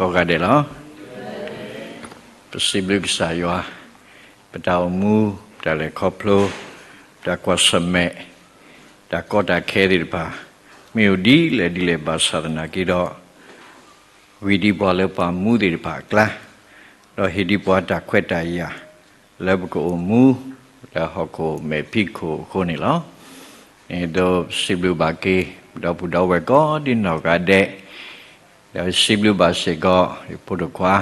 ကိးဂၤဒဲးလီၤ. ပစံးဘျုးကစၢ်ယွၤ, ပတၢ်အိၣ်မူ, ပတၢ်လဲၤခီဖျိ, ပတၢ်ကွၢ်ဆၢၣ်မဲာ်, တၢ်ကီတၢ်ခဲသ့ၣ်တဖၣ် မ့ၢ်အိၣ်ဒ်လဲၣ်ဒ်လဲၣ်ဘၣ်ဆၣ်သနာ်က့ဒီး ဂံၢ်ဒံးပှၤလၢပှၤမူသ့ၣ်တဖၣ်အကျါ, ဒီးဟ့ၣ်ဒံးပှၤတၢ်ခွဲးတၢ်ယာ် လၢပကအိၣ်မူ လၢဟီၣ်ခိၣ်မဲာ်ဖံးခိၣ်အဃိန့ၣ်လီၤ. ဒ်သိးစံးဘျုးဘၣ်က့ၤ ဒီပုၢ်ဒီဝဲၢ်ကိးဒံနီၢ်ဂၤဒဲး, ဒီးစံးဘျုးဘၣ်စ့ၢ်ကီး ယဖိဒိၣ်ခွါ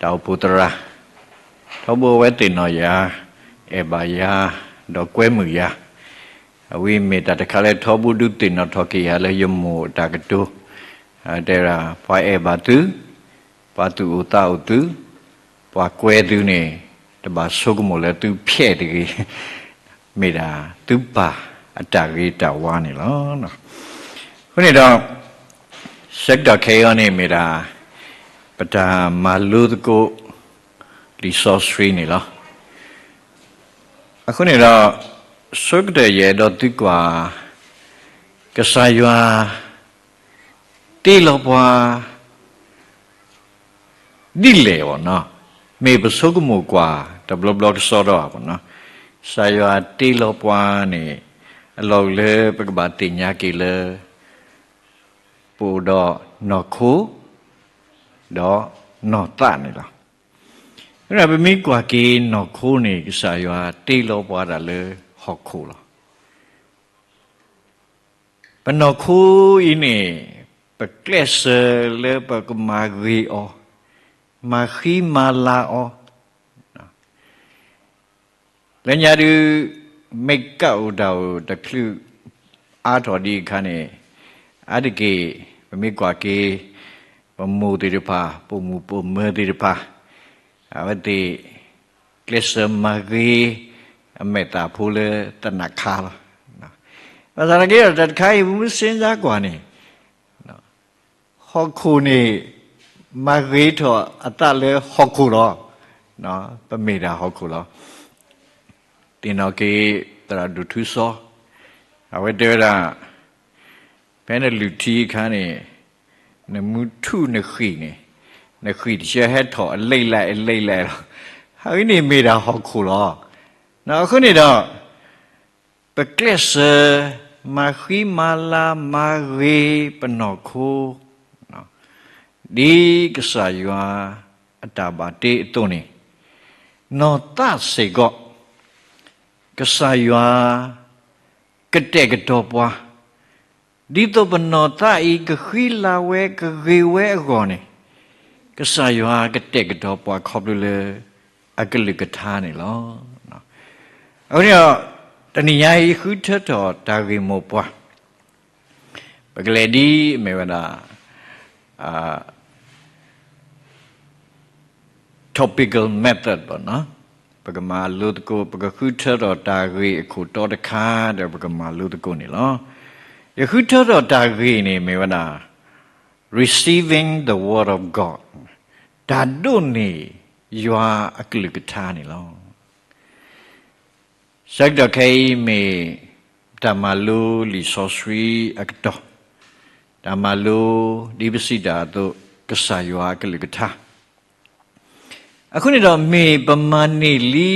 တၢ်အိၣ်ဖှိၣ်သရၣ်, ထီဘိအဝဲသ့ၣ်နီၣ်ယၤ, အဲၣ်ဘၣ်ယၤ, ဒီးကွဲမုာ်ယၤ, အဝဲမ့ၢ်တၢ်တခါလၢထီဘိဒုးသ့ၣ်နီၣ်ထီၣ်က့ၤယၤလၢယမိၢ်အတၢ်ကတိၤ, တဲဒၣ် ပှၤအဲၣ်ဘၣ်သု, ပှၤသူၣ်အိၣ်သးအိၣ်သု, ပှၤကွဲသုန့ၣ် တဘၣ်ဆိကမိၣ်လၢသုဖျဲးတဂ့ၤ, မ့ၢ်ဒၣ်သုပၢ်အတၢ်ဂ့ၤတၢ်ဝါန့ၣ်လီၤ. အဃိန့ၣ်ဒီး ဆၢကတီၢ်ခဲအံၤအံၤန့ၣ် မ့ၢ်ဒၣ် ပတၢ်မၤလိသကိး လံာ်စီဆှံန့ၣ်လီၤ. အဃိန့ၣ်ဒီး ဆၢကတီၢ်ယအဲၣ်ဒိးသုကွၢ် ကစၢ်ယွၤ တ့လီၤပှၤ ဒ်လဲၣ်အီၤနီၤ, မ့ၢ်ပဆိကမိၣ်ကွၢ်တဘျီဘျီကစီဒီဧါနီၤ, ကစၢ်ယွၤတ့လီၤပှၤန့ၣ် အလီၢ်အိၣ်လၢပကဘၣ်သ့ၣ်ညါက့ၤလၢ ပအိၣ်ဒီးနီၢ်ခိ ဒီးနီၢ်သးန့ၣ်လီၤ. ပမ့ၢ်ကွၢ်က့ၤနီၢ်ခိန့ၣ် ကစၢ်ယွၤတ့လီၤပှၤဒၣ်လၢဟီၣ်ခိၣ်လီၤ. ပနီၢ်ခိအံၤန့ၣ် ပကျဲးစၢးလၢပကမၤဂ့ၤအီၤ, မၤဃံမၤလၤအီၤ, လၢညါဒုး မ့ၢ်ကအိၣ်တၢ်အိၣ်တချုးအါထီၣ်ဒံးအခါန့ၣ် အါတက့ၢ် ပမ့ၢ်ကွၢ်က့ၤ ပမိၢ်သ့ၣ်တဖၣ် ပိာ်မုၣ်ပိာ်မၢၤသ့ၣ်တဖၣ် အဝဲသ့ၣ် ကျဲးစၢးမၤဂ့ၤ အမဲာ်သၣ်ဖိလၢသနၢၣ်ခါလီၤ. ဘၣ်ဆၣ်သနာ်က့ဒီး တၢ်တခါအံၤ ပမ့ၢ်စ့ၢ်ကီးကွၢ်န့ၣ် ဟီၣ်ခိၣ်န့ၣ် မၤဂ့ၤထီၣ်အသးလၢဟီၣ်ခိၣ်လီၤ. ပမ့ၢ်ဒၣ်ဟီၣ်ခိၣ်လီၤ. သ့ၣ်နီၣ်က့ၤ သရၣ်ဒိၣ်ထူစီ အဝဲတဲဝဲဒၣ် ဖဲနလုၢ်ထံအခါန့ၣ် နမူထူၣ်နဃံၢ်န့ၣ် နဃံၢ်တဆၢဟဲထီၣ်အလံာ်လဲၢ်အလံာ်လဲၢ်လီၤ. အဝဲန့ၣ်မ့ၢ်ဒၣ်ဟီၣ်ခိၣ်လီၤ. အဃိန့ၣ်ဒီး ပကျဲးစၢး မၤဃံမၤလၤမၤဂ့ၤပနီၢ်ခိ ဒ်ကစၢ်ယွၤအတၢ်ဘၣ်တ့အသိးန့ၣ်, နီၢ်သးစ့ၢ်ကီး ကစၢ်ယွၤကတဲာ်ကတီၤပှၤ, ဒ်သိးပနီၢ်သးအံၤကဃံလၤဝဲကဂ့ၤဝဲအဂီၢ်န့ၣ်, ကစၢ်ယွၤကတဲာ်ကတီၤပှၤခီဖျိလၢအကလုၢ်ကထါန့ၣ်လီၤ. အဃိန့ၣ်ဒီး တနံၤညါအံၤဃုထၢထီၣ်တၢ်ဂ့ၢ်မိၢ်ပှၢ် ပကလဲၤဒ်အမ့ၢ်ဝဲဒၣ် topical method ပကမၤလိသကိး ပကဃုထၢထီၣ်တၢ်ဂ့ၢ်အခိၣ်တီတခါဒီး ပကမၤလိသကိးန့ၣ်လီၤ. ယဃုထၢထီၣ်တၢ်ဂ့ၢ်န့ၣ်မ့ၢ်ဝဲဒၣ် Receiving the Word of God တၢ်ဒိးန့ၢ်ယွၤအကလုၢ်ကထါန့ၣ်လီၤ. ဆၢကတီၢ်ခဲအံၤမ့ၢ် တၢ်မၤလိလံာ်စီဆှံအကတီၢ်, တၢ်မၤလိဒ်ပစံးတၢ်အသိး ကစၢ်ယွၤအကလုၢ်ကထါ, အဃိန့ၣ်ဒီး မ့ၢ်ပမၤန့ၢ်လံ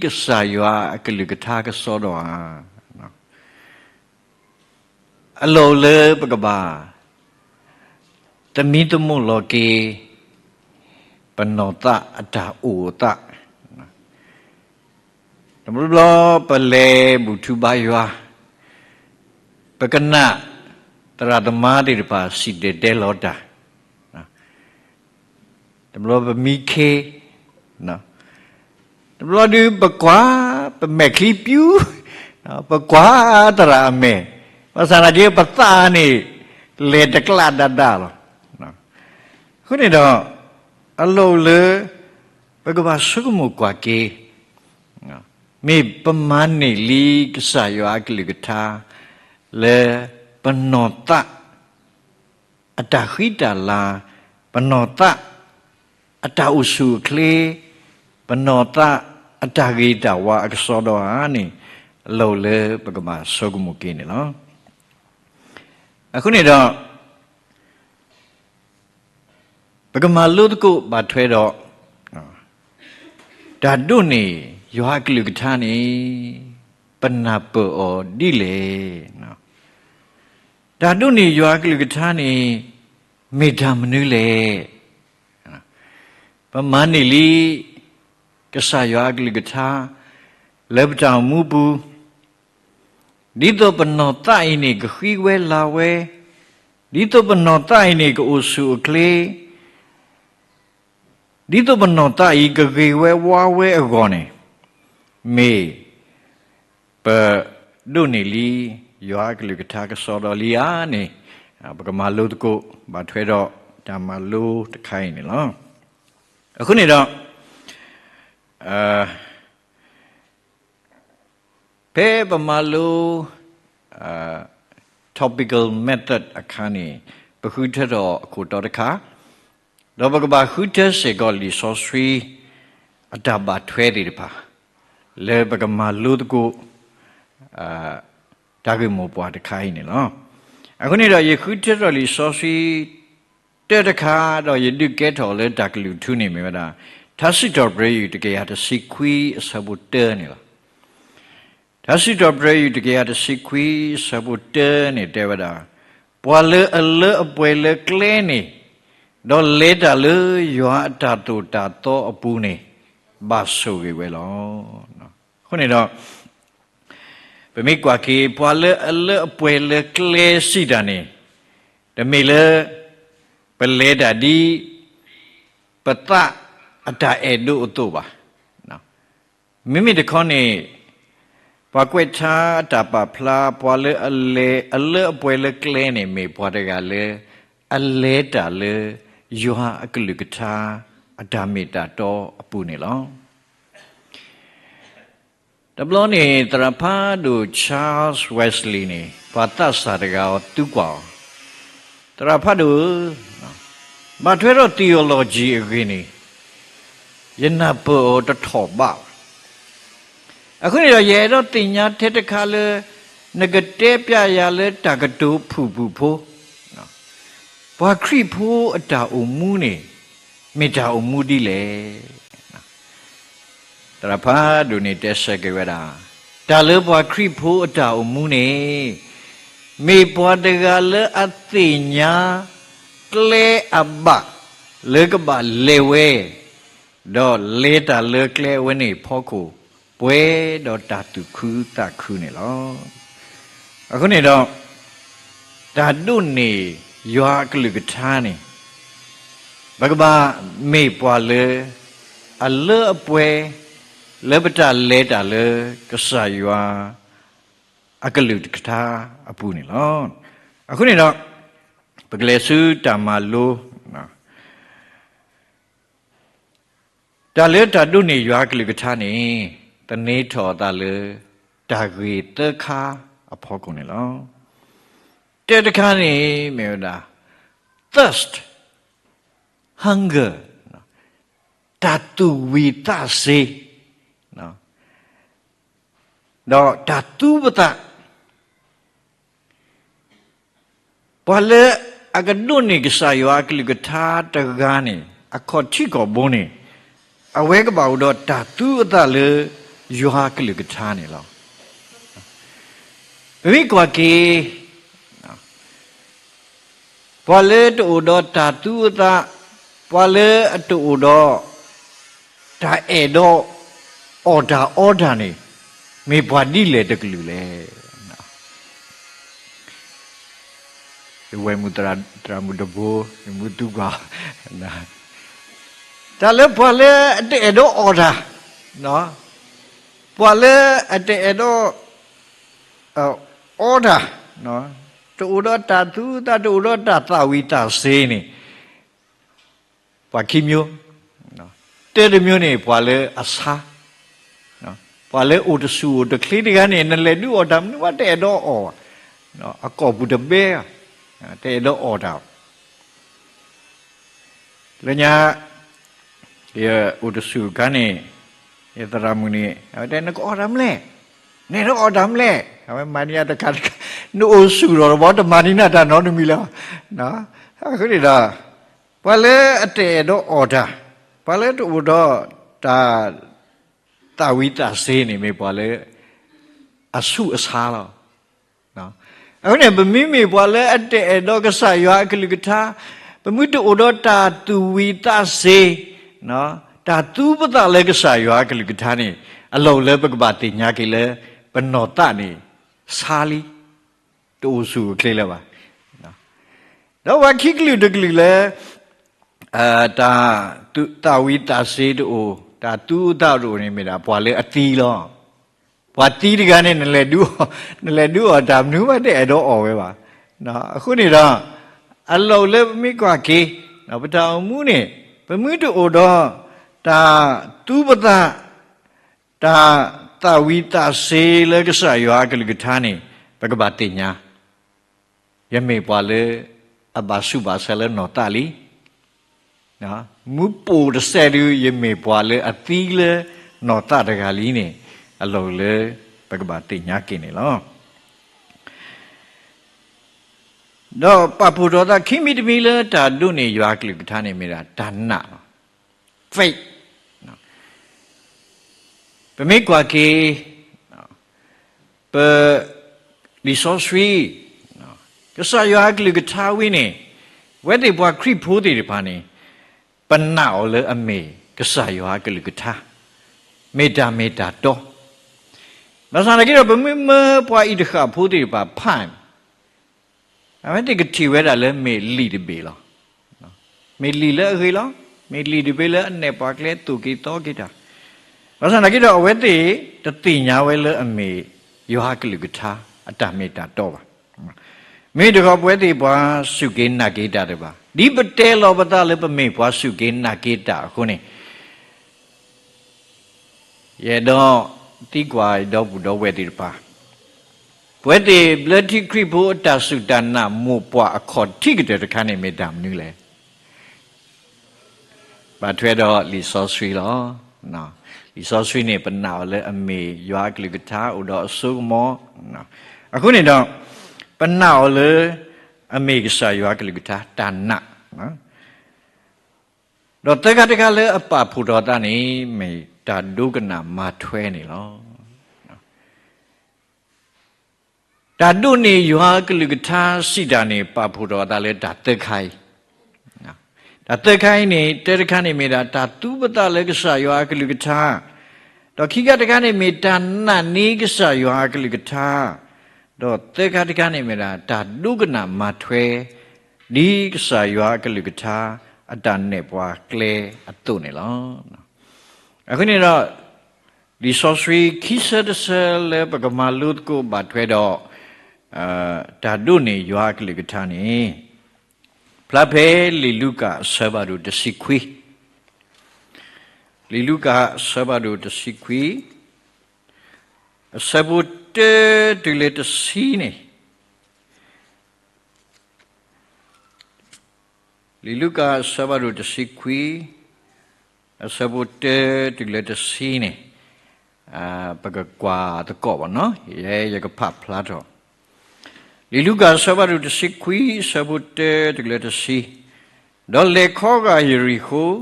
ကစၢ်ယွၤအကလုၢ်ကထါကစီဒီဧါ. အလီၢ်အိၣ်လၢပကဘၣ် သမံသမိးလီၤက့ၤ ပနီၢ်သးအတၢ်အိၣ်အသး, တဘျီဘျီပလဲၤဘူၣ်ထူဘါယွၤ, ပကနၣ်သရၣ်သမါသ့ၣ်တဖၣ်စံၣ်တဲၤတဲလီၤတၢ်, တဘျီပမံခ့, တဘျီဒုးပကွၢ် ပမဲာ်ချံပျူၤ, ပကွၢ်သရၣ်အမဲာ်, ဘၣ်ဆၣ်သနာ်က့ ပသးန့ၣ် လဲၤတကျးဒၣ်ဒၣ်လီၤ. အဃိန့ၣ်ဒီး အလီၢ်အိၣ်လၢ ပကဘၣ်ဆိကမိၣ်ကွၢ်က့ၤ မ့ၢ်ပမၤန့ၢ်လံကစၢ်ယွၤအကလုၢ်ကထါ လၢပနီၢ်သးအတၢ်ဃံတၢ်လၤ, ပနီၢ်သးအတၢ်အိၣ်ဆူၣ်အိၣ်ချ့, ပနီၢ်သးအတၢ်ဂ့ၤတၢ်ဝါအကစီဒီဧါန့ၣ် အလီၢ်အိၣ်လၢပကဘၣ်ဆိကမိၣ်က့ၤန့ၣ်လီၤ. အဃိန့ၣ်ဒီး ပကမၤလိသကိးဘၣ်ထွဲဒီး တၢ်ဒိးန့ၢ်ယွၤအကလုၢ်ကထါန့ၣ် ပနၢ်ပၢၢ်အီၤဒ်လဲၣ်. တၢ်ဒိးန့ၢ်ယွၤအကလုၢ်ကထါန့ၣ် မ့ၢ်တၢ်မနုၤလဲၣ်. ပမၤန့ၢ်လံ ကစၢ်ယွၤအကလုၢ်ကထါ လၢပတၢ်အိၣ်မူပူၤ, ဒ်သိးပနီၢ်သးအံၤန့ၣ် ကဃံဝဲလၤဝဲ, ဒ်သိးပနီၢ်သးအံၤန့ၣ် ကအိၣ်ဆူၣ်အိၣ်ချ့, ဒ်သိးပနီၢ်သးအံၤ ကဂ့ၤဝဲဝါဝဲအဂီၢ်န့ၣ်, မ့ၢ်ပဒိးန့ၢ်လံ ယွၤအကလုၢ်ကထါကစီဒီလံဧါန့ၣ်, ပကမၤလိသကိးဘၣ်ထွဲဒီးတၢ်မၤလိတခါအံၤန့ၣ်လီၤ. အဃိန့ၣ်ဒီး ဖဲပမၤလိ topical method အခါန့ၣ် ပဃုထၢထီၣ်အခိၣ်တီတခါ, ဒီးပကဘၣ်ဃုထၢစ့ၢ်ကီးလံာ်စီဆှံ အတၢ်ဘၣ်ထွဲသ့ၣ်တဖၣ် လၢပကမၤလိသကိး တၢ်ဂ့ၢ်မိၢ်ပှၢ်တခါအံၤန့ၣ်လီၤ. အဃိန့ၣ်ဒီး ယဃုထၢထီၣ်လံာ်စီဆှံ တၢတခါ, ဒီးယဒုးကဲထီၣ်လၢတၢ်ကလုၢ်ထူန့ၣ်မ့ၢ်ဝဲဒၣ် ထါစံးထီၣ်ပတြၢၤယုၢ် တကယၤတဆံခွံ အဆၢဖိတၢန့ၣ်လီၤ. ထါစံးထီၣ်ပတြၢၤယုၢ် တကယၤတဆံခွံ အဆၢဖိတၢန့ၣ်တဲဝဲဒၣ်, ပှၤလၢအလၢအပှဲၤလၢကျဲန့ၣ်, ဒီးလဲၤတၢ်လၢယွၤအတၢ်သိၣ်တၢ်သီအပူၤန့ၣ်, ဘၣ်ဆိၣ်ဂ့ၤဝဲလီၤ. အဃိန့ၣ်ဒီး ပမ့ၢ်ကွၢ်က့ၤ ပှၤလၢအလၢအပှဲၤလၢကျဲစံးတၢ်န့ၣ်, တမ့ၢ်လၢ ပလဲၤတၢ်ဒ် ပသးအတၢ်အဲၣ်ဒိးအသိးဘၣ်. မ့မ့ၢ်တခီန့ၣ် ပှၤကွဲးထါအတၢ်ပာ်ဖျါ ပှၤလၢအလဲၤအလၢအပှဲၤလၢကျဲန့ၣ် မ့ၢ်ပှၤတဂၤလၢ အလဲၤတၢ်လၢ ယွၤအကလုၢ်ကထါ အတၢ်မ့ၢ်တၢ်တီအပူၤန့ၣ်လီၤ. တဘျီန့ၣ် သရၣ်ဖးဒိၣ် Charles Wesley န့ၣ် ပှၤသးစၢ်တဂၤအီၤသံကွၢ်အီၤ, သရၣ်ဖးဒိၣ်ဧၢ, ဘၣ်ထွဲဒီး theology အဂ့ၢ်န့ၣ် ယနၢ်ပၢၢ်အီၤတထီၣ်ဘးဘၣ်. အဃိန့ၣ်ဒီး ယအဲၣ်ဒိးသ့ၣ်ညါထဲတခါလၢ နကတဲပျးယၤလၢတၢ်ကတိၤဖုၣ်ဖုၣ်ဖိ ပှၤခရံာ်ဖိအတၢ်အိၣ်မူန့ၣ် မ့ၢ်တၢ်အိၣ်မူဒ်လဲၣ်. သရၣ်ဖးဒိၣ်န့ၣ်တဲဆၢက့ၤဝဲဒၣ်, တၢ်လၢပှၤခရံာ်ဖိအတၢ်အိၣ်မူန့ၣ် မ့ၢ်ပှၤတဂၤလၢအသ့ၣ်ညါ ကျဲအဘၣ် လၢကဘၣ်လဲၤဝဲ, ဒီးလဲၤတၢ်လၢကျဲအဝဲန့ၣ်ဖီခိၣ် ပှဲၤဒီးတၢ်သူၣ်ခုသးခုန့ၣ်လီၤ. အဃိန့ၣ်ဒီး တၢ်ဒိးန့ၢ်ယွၤအကလုၢ်ကထါန့ၣ် ပကဘၣ်မ့ၢ်ပှၤလၢ အလၢအပှဲၤ လၢပတၢ်လဲၤတၢ်လၢ ကစၢ်ယွၤအကလုၢ်ကထါအပူၤန့ၣ်လီၤ. အဃိန့ၣ်ဒီး ပကလဲၤဆူတၢ်မၤလိ တၢ်လၢတၢ်ဒိးန့ၢ်ယွၤအကလုၢ်ကထါန့ၣ် သန့ၤထီၣ်အသးလၢ တၢ်ဂ့ၢ်သၢခါအဖီခိၣ်န့ၣ်လီၤ. တၢတခါန့ၣ်မ့ၢ်ဝဲဒၣ် thirst, hunger, တၢ်သူၣ်ဝံၤသးစ့ ဒီးတၢ်သူပသး ပှၤလၢအကဒိးန့ၢ်ကစၢ်ယွၤအကလုၢ်ကထါတဂၤန့ၣ် အခီၣ်ထံးခီၣ်ဘိန့ၣ် အဝဲကဘၣ်အိၣ်ဒီးတၢ်သူအသးလၢ ယွၤအကလုၢ်ကထါန့ၣ်လီၤ. ပမ့ၢ်ကွၢ်က့ၤ ပှၤလၢတအိၣ်ဒီးတၢ်သူအသး, ပှၤလၢအတအိၣ်ဒီး တၢ်အဲၣ်ဒိးအီၣ်တၢ်အီတၢ်န့ၣ် မ့ၢ်ပှၤဒ်လဲၣ်တကလုာ်လဲၣ်. ယဝဲၢ်မုၢ်သရၣ်မုၣ်တဘိ ယမူသူကွၢ်, တၢ်လၢပှၤလၢအတအဲၣ်ဒိးအီၣ်တၢ်, ပှၤလၢအတအဲၣ်ဒိး အီတၢ်, တအိၣ်ဒီးတၢ်သူသး တအိၣ်ဒီးတၢ်သၣ်ဝံၤသးစ့န့ၣ် ပှၤခံမျိုး, တၢတမျိုးန့ၣ် ပှၤလၢအဆါ, ပှၤလၢအိၣ်တဆူၣ်အိၣ်တချ့တဂၤန့ၣ် နလဲၤဒုးအီၣ်တၢ်မနုၤမး တအဲၣ်ဒိးအီၣ်ဘၣ်, အကိာ်ပူၤတဘဲဘၣ်, တအဲၣ်ဒိးအီၣ်တၢ် လၢညါ ယအိၣ်တဆူၣ်အခါန့ၣ် ယသရၣ်မုၣ်န့ၣ် အဝဲတဲ နကအီၣ်တၢ်မလဲၣ်, နအဲၣ်ဒိးအီၣ်တၢ်မလဲၣ်, အဝဲမၤန့ၢ်ယၤတခါတခါ, နအိၣ်ဆူၣ်ထီၣ်တဘျီ တမၤန့ၢ်နၤတၢ်နီတမံၤလၢၤဘၣ်. အဃိန့ၣ်ဒီး ပှၤလၢအတအဲၣ်ဒိးအီၣ်တၢ်, ပှၤလၢတအိၣ်ဒီးတၢ်သၣ်ဝံၤသးစ့န့ၣ် မ့ၢ်ပှၤလၢအဆူးအဆါလီၤ. အဃိန့ၣ် ပမ့မ့ၢ်ပှၤလၢအတအဲၣ်ဒိးကစၢ်ယွၤအကလုၢ်ကထါ, ပမ့ၢ်တအိၣ်ဒီးတၢ်သူၣ်ဝံၤသးစ့, တၢ်သူပသးလၢကစၢ်ယွၤအကလုၢ်ကထါန့ၣ် အလီၢ်လၢပကဘၣ်သ့ၣ်ညါက့ၤလၢ ပနီၢ်သးန့ၣ် ဆါလံ, တအိၣ်ဆူၣ်အိၣ်ချ့လၢၤဘၣ်. ဒီးပှၤခံကလုာ်တကလုာ်လၢ တၢ်သၣ်ဝံၤသးစ့တအိၣ်, တၢ်သူသးတအိၣ်န့ၣ်မ့ၢ်ဒၣ် ပှၤလၢအသံလီၤ. ပှၤသံတဂၤန့ၣ် နလဲၤဒုးအီၣ်, နလဲၤဒုးအီၣ်တၢ်မနုၤမးတအဲၣ်ဒိးအီၣ်ဝဲဘၣ်. အဃိန့ၣ်ဒီး အလီၢ်လၢပမ့ၢ်ကွၢ်က့ၤ ပတၢ်အိၣ်မူန့ၣ် ပမ့ၢ်တအိၣ်ဒီး တၢ်သူပသး တၢ်သၣ်ဝံၤသးစ့လၢကစၢ်ယွၤအကလုၢ်ကထါန့ၣ် ပကဘၣ်သ့ၣ်ညါ, ယမ့ၢ်ပှၤလၢအဘၣ်ဆူးဘၣ်ဆါလၢနီၢ်သးလံ. မူပိာ်တစဲးဒု ယမ့ၢ်ပှၤလၢအသံလၢနီၢ်သးတဂၤလံန့ၣ် အလီၢ်လၢပကဘၣ်သ့ၣ်ညါက့ၤန့ၣ်လီၤ. ဒီးပာ်ဖှိၣ်ထီၣ်သးခံမံၤတမံၤလၢတၢ်ဒိးန့ၢ်ယွၤအကလုၢ်ကထါန့ၣ်မ့ၢ်ဒၣ်တၢ်နာ်လီၤ. faith ပမ့ၢ်ကွၢ်က့ၤ ပ လံာ်စီဆှံ ကစၢ်ယွၤအကလုၢ်ကထါဝံၤန့ၣ် အဝဲသ့ၣ်ပှၤခရံာ်ဖိသ့ၣ်တဖၣ်န့ၣ် ပနာ်အီၤလၢအမ့ၢ်ကစၢ်ယွၤအကလုၢ်ကထါ, မ့ၢ်တၢ်မ့ၢ်တၢ်တီ, ဘၣ်ဆၣ်သနာ်က့ဒီး ပမ့ၢ်မၢပှၤအံၤတဃၣ်ဖိသ့ၣ်တဖၣ်ဖၣ်န့ၣ် အဝဲသ့ၣ်ကထံၣ်ဝဲဒၣ်လၢမ့ၢ်လံာ်တဘ့ၣ်လီၤ. မ့ၢ်လံာ်လၢအဂ့ၤလီၤ. မ့ၢ်လံာ်တဘ့ၣ်လၢအနဲၣ်ပှၤကျဲသိၣ်က့ၤသီက့ၤတၢ်, ဘၣ်ဆၣ်သနာ်က့ဒီး အဝဲသ့ၣ်တသ့ၣ်ညါဝဲလၢအမ့ၢ်ယွၤအကလုၢ်ကထါ အတၢ်မ့ၢ်တၢ်တီဘၣ်. မ့ၢ်တခီ ပဝဲသ့ၣ်ပှၤစူၢ်က့ၤနာ်က့ၤတၢ်တဖၣ် ဒ်ပတဲလီၤပသးလၢပမ့ၢ်ပှၤစူၢ်က့ၤနာ်က့ၤတၢ်အဃိန့ၣ် ယအဲၣ်ဒိးသံကွၢ်ယဒီပုၢ်ဒီဝဲၢ်သ့ၣ်တဖၣ်, ပဝဲသ့ၣ်ဘျၢထံခရံာ်ဖိအတၢ်စူၢ်တၢ်နာ်မိၢ်ပှၢ်အခီၣ်ထံးကတၢၢ်တခါန့ၣ်မ့ၢ်တၢ်မနုၤလဲၣ်. ဘၣ်ထွဲဒီးလံာ်စီဆှံလီၤ. လံာ်စီဆှံန့ၣ် ပနာ်အီၤလၢအမ့ၢ်ယွၤအကလုၢ်ကထါအိၣ်ဒီးအစိကမီၤ, အဃိန့ၣ်ဒီး ပနာ်အီၤလၢ အမ့ၢ်ကစၢ်ယွၤအကလုၢ်ကထါတၢ်နာ် ဒီးသၢခါတခါလၢအပာ်ဖှိၣ်ထီၣ်အသးန့ၣ် မ့ၢ်တၢ်ဒိကနၣ်မၤထွဲန့ၣ်လီၤ. တၢ်ဒိးန့ၢ်ယွၤအကလုၢ်ကထါစံးတၢ်န့ၣ် ပာ်ဖှိၣ်ထီၣ်အသးလၢတၢ်သၢခါအံၤ, တၢ်သၢခါအံၤန့ၣ် တၢတခါန့ၣ်မ့ၢ်ဒၣ် တၢ်သူပသးလၢကစၢ်ယွၤအကလုၢ်ကထါ, ဒီးခံခါတခါန့ၣ်မ့ၢ်တၢ်နာ်န့ၢ်ကစၢ်ယွၤအကလုၢ်ကထါ, ဒီးသၢခါတခါန့ၣ်မ့ၢ်ဒၣ် တၢ်ဒိကနၣ်မၤထွဲ ဒ်ကစၢ်ယွၤအကလုၢ်ကထါ အတၢ်နဲၣ်ပှၤကျဲအသိးန့ၣ်လီၤ. အဃိန့ၣ်ဒီး လံာ်စီဆှံခံဆၢတဆၢလၢပကမၤလိသကိးဘၣ်ထွဲဒီး တၢ်ဒိးန့ၢ်ယွၤအကလုၢ်ကထါန့ၣ် ဖျါဖဲလံာ်လူၤကၣ်အဆၢဖးဒိၣ်တဆံခွံ, လံာ်လူၤကၣ်အဆၢဖးဒိၣ်တဆံခွံ, အဆၢဖိတၢတုၤလၢတဆံန့ၣ် လံာ်လူၤကၣ်အဆၢဖးဒိၣ်တဆံခွံ, အဆၢဖိတၢတုၤလၢတဆံန့ၣ် ပကကွၢ်သကိးဘၣ်နီၤ, ယဲယကဖးဖျါထီၣ်, လံာ်လူၤကၣ်အဆၢဖးဒိၣ်တဆံခွံ အဆၢဖိတၢတုၤလၢတဆံ, ဒီးလဲၤခီဂာ်ယရံၣ်ဃိၣ်,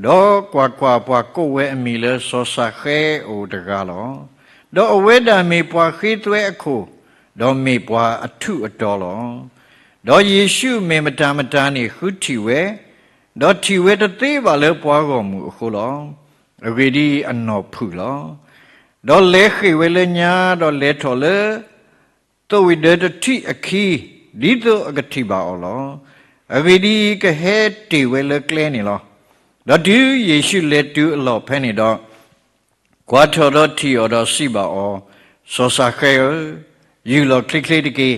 ဒီးကွၢ်ကွၢ်, ပှၤကိးဝဲအမံၤလၢစီၤၡၤဃဲအိၣ်တဂၤလီၤ. ဒီးအဝဲဒၣ်မ့ၢ်ပှၤဃ့သွဲအခိၣ်, ဒီးမ့ၢ်ပှၤအထူးအတီၤလီၤ. ဒီးယ့ၣ်ၡူးမ့ၢ်မတၤမတၤန့ၣ်ဃုထံၣ်ဝဲ, ဒီးထံၣ်ဝဲတသ့ဘၣ်လၢပှၤဂီၢ်မုၢ်အဃိလီၤ. အဂ့ၢ်ဒ်အံၤ, အနီၢ်ဖုၣ်လီၤ. ဒီးလဲၤဃ့ၢ်ဝဲလၢညါ, ဒီးလဲၤထီၣ်လၢ သိးဝံၣ်ဒၢတထံးအခံ, ဒ်သိးအကထံၣ်ဘၣ်အီၤလီၤ. အဂ့ၢ်ဒ်အံၤ, ကဟဲတ့ၢ်ဝဲလၢကျဲန့ၣ်လီၤ. ဒီးတုၤယ့ၣ်ၡူးလဲၤတုၤအလီၢ်ဖဲန့ၣ်ဒီး, ကွၢ်ထီၣ်ဒီးထံၣ်အီၤဒီးစံးဘၣ်အီၤ, စီၤၡၤဃဲဧၢ, ယုၢ်လီၤချ့ချ့တက့ၢ်.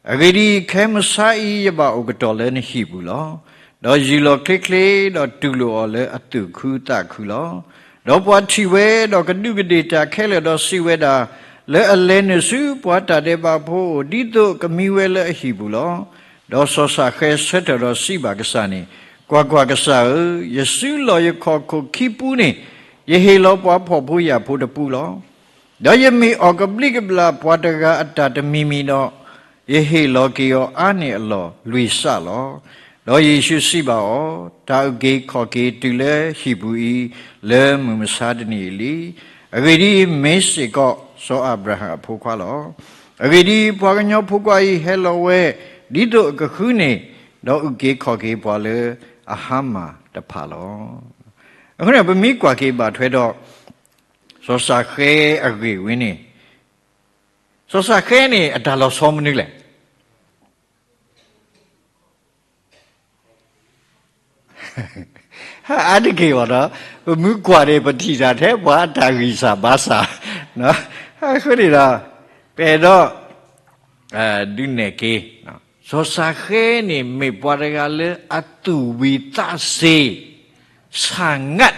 အဂ့ၢ်ဒ်အံၤ, ခဲမုၢ်ဆါအံၤယဘၣ်အိၣ်ကတီၢ်လၢနဟံၣ်ပူၤလီၤ. ဒီးယုၢ်လီၤချ့ချ့, ဒီးတူၢ်လိာ်အီၤလၢအသူၣ်ခုသးခုလီၤ. ဒီးပှၤထံၣ်ဝဲ, ဒီးကဒူးကဒ့ၣ်တၢ်ခဲလၢာ်, ဒီးစံးဝဲဒၣ်, လၢအလဲၤနုာ်ဆူပှၤတၢ်ဒဲးဘးဖိအအိၣ်, ဒ်သိးကမံဝဲလၢအဟံၣ်ပူၤလီၤ. ဒီးစီၤၡၤဃဲဆၢထၢၣ်ဒီးစံးဘၣ်ကစၢ်န့ၣ်, ကွၢ်ကွၢ်, ကစၢ်ဧၢ, ယစုလီၢ်ယခီၣ်ခိၣ်ခံပူန့ၣ်, ယဟ့ၣ်လီၤပှၤဖှီၣ်ဖိယာ်ဖိတပူလီၤ. ဒီးယမ့ၢ်အီၣ်ကဘျံးကဘျၣ်ပှၤတဂၤအတၢ်တမံၤမံၤဒီး, ယဟ့ၣ်လီၤက့ၤအီၤအါန့ၢ်အလီၢ်လွံၢ်စးလီၤ. ဒီးယ့ၣ်ၡူးစံးဘၣ်အီၤ, တၢ်အုၣ်က့ၤခီၣ်က့ၤတုၤလၢဟံၣ်ပူၤအံၤ လၢမုၢ်မဆါတနံၤအံၤလံ. အဂ့ၢ်ဒ်အံၤ, မ့ၢ်စ့ၢ်ကီးစီၤအၤဘြၤဟၣ်အဖိခွါလီၤ. အဂ့ၢ်ဒ်အံၤ, ပှၤကညီဖိခွါအံၤဟဲလီၤဝဲ ဒ်သိးအကဃုန့ၢ်, ဒီးအုၣ်က့ၤခီၣ်က့ၤပှၤလၢအဟါမၢ်တဖၣ်လီၤ. အဃိန့ၣ် ပမ့ၢ်ကွၢ်က့ၤဘၣ်ထွဲဒီး စီၤၡၤဃဲအဂ့ၢ်ဝဲန့ၣ်, စီၤၡၤဃဲန့ၣ် အတၢ်လီၤဆီမနုၤလဲၣ်. အါတက့ၢ်ဘၣ်ဒီး ပမ့ၢ်ကွၢ်န့ၣ် ပထံၣ်တၢ်ထဲပှၤအတၢ်ဂံၢ်စၢ်ဘါစၢ်, အဃိန့ၣ်ဒီး ပအဲၣ်ဒိး ဒုးနဲၣ်က့ၤ, စီၤၡၤဃဲန့ၣ် မ့ၢ်ပှၤတဂၤလၢအသူၣ်ဝံၤသးစ့ၤ ဆၣ်ငၣ်,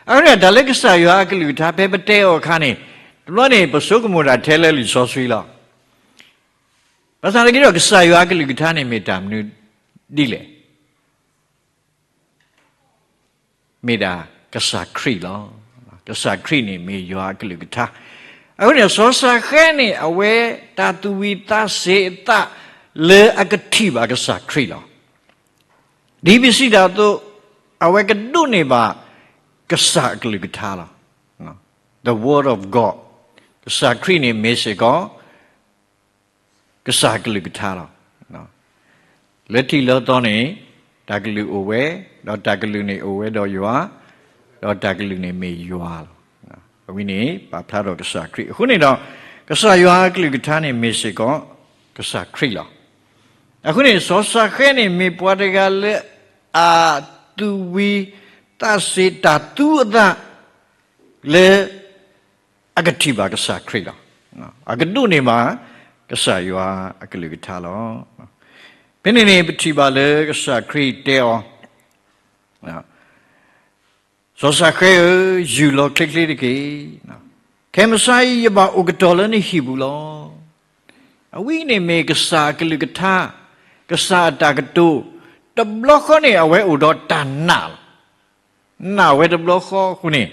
အဃိန့ၣ် တၢ်လၢကစၢ်ယွၤအကလုၢ်ကထါ ဖဲပတဲအီၤအခါန့ၣ် တဘျီန့ၣ် ပဆိကမိၣ်တၢ်ထဲလၢလံာ်စီဆှံလီၤ. ဘၣ်ဆၣ်သနာ်က့ဒီး ကစၢ်ယွၤအကလုၢ်ကထါန့ၣ် မ့ၢ်တၢ်မနုၤဒ်လဲၣ်. မ့ၢ်ဒၣ်ကစၢ်ခရံာ်လီၤ. ကစၢ်ခရံာ်န့ၣ်မ့ၢ်ယွၤအကလုၢ်ကထါ. အဃိန့ၣ် စီၤၡၤဃဲန့ၣ် အဝဲတၢ်သူၣ်ဝံၤသးစ့ၤအသး လၢအကထံၣ်ဘၣ်ကစၢ်ခရံာ်လီၤ. ဒ်ပစံးတၢ်အသိး အဝဲကဒိးန့ၢ်ဘၣ်ကစၢ်အကလုၢ်ကထါလီၤ. The word of God, ကစၢ်ခရံာ်န့ၣ်မ့ၢ်စ့ၢ်ကီး ကစၢ်အကလုၢ်ကထါလီၤ. လၢထံးလၢသီန့ၣ် တၢ်ကလုၢ်အိၣ်ဝဲ, ဒီးတၢ်ကလုၢ်န့ၣ်အိၣ်ဝဲဒီးယွၤ, ဒီးတၢ်ကလုၢ်န့ၣ်မ့ၢ်ယွၤလီၤ. အဝဲန့ၣ်ပာ်ဖျါထီၣ်ကစၢ်ခရံာ်. အဃိန့ၣ်ဒီး ကစၢ်ယွၤအကလုၢ်ကထါန့ၣ်မ့ၢ်စ့ၢ်ကီး ကစၢ်ခရံာ်လီၤ. အဃိန့ၣ် စီၤၡၤဃဲန့ၣ် မ့ၢ်ပှၤတဂၤလၢအသူၣ်ဝံၤသးစ့ၤ တၢ်သူအသး လၢအကထံၣ်ဘၣ်ကစၢ်ခရံာ်လီၤ. အကဒိးန့ၢ်ဘၣ်ကစၢ်ယွၤအကလုၢ်ကထါလီၤ. ဖဲန့ၣ်န့ၣ် ပထံၣ်ဘၣ်လၢကစၢ်ခရံာ်တဲအီၤ, စီၤၡၤဃဲဧၢ, ယူၢ်လီၤချ့ချ့တက့ၢ်. ခဲမုၢ်ဆါအံၤ ယဘၣ်အိၣ်ကတီၢ်လၢနဟံၣ်ပူၤလီၤ. အဝဲန့ၣ်မ့ၢ်ကစၢ်အကလုၢ်ကထါ, ကစၢ်အတၢ်ကတိၤ, တဘျီဃီန့ၣ် အဝဲအိၣ်ဒီးတၢ်နာ်လီၤ. နာ်ဝဲတဘျီဃီအဃိန့ၣ်,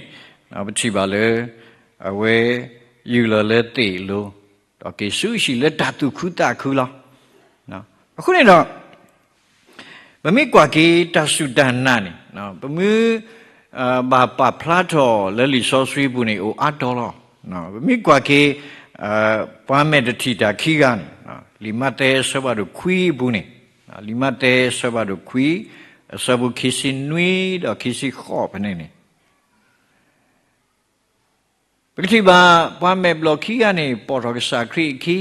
ပထံၣ်ဘၣ်လၢ အဝဲယူၢ်လီၤလၢသ့ၣ်အလိၤ, ဒီးက့ၤဆူဟံၣ်လၢတၢ်သူၣ်ခုသးခုလီၤ. အဃိန့ၣ်ဒီး ပမ့ၢ်ကွၢ်က့ၤတၢ်စူၢ်တၢ်နာ်န့ၣ် ပမ့ၢ် ဘၣ်ပာ်ဖျါထီၣ်လၢလံာ်စီဆှံပူၤန့ၣ် အိၣ်အါတီၤလီၤ. ပမ့ၢ်ကွၢ်က့ၤ ပှၤမဲာ်တထံၣ်တၢ်ခံဂၤန့ၣ်, လံာ်မးသဲအဆၢဖးဒိၣ်ခွံအပူၤန့ၣ်, လံာ်မးသဲအဆၢဖးဒိၣ်ခွံ အဆၢဖိခံဆံနွံဒီးခံဆံဃိးဖဲန့ၣ်န့ၣ် ပကထံၣ်ဘၣ်ပှၤမဲာ်ဘျီၣ်ခံဂၤန့ၣ် ပိာ်ထီၣ်ကစၢ်ခရံာ်အခံ,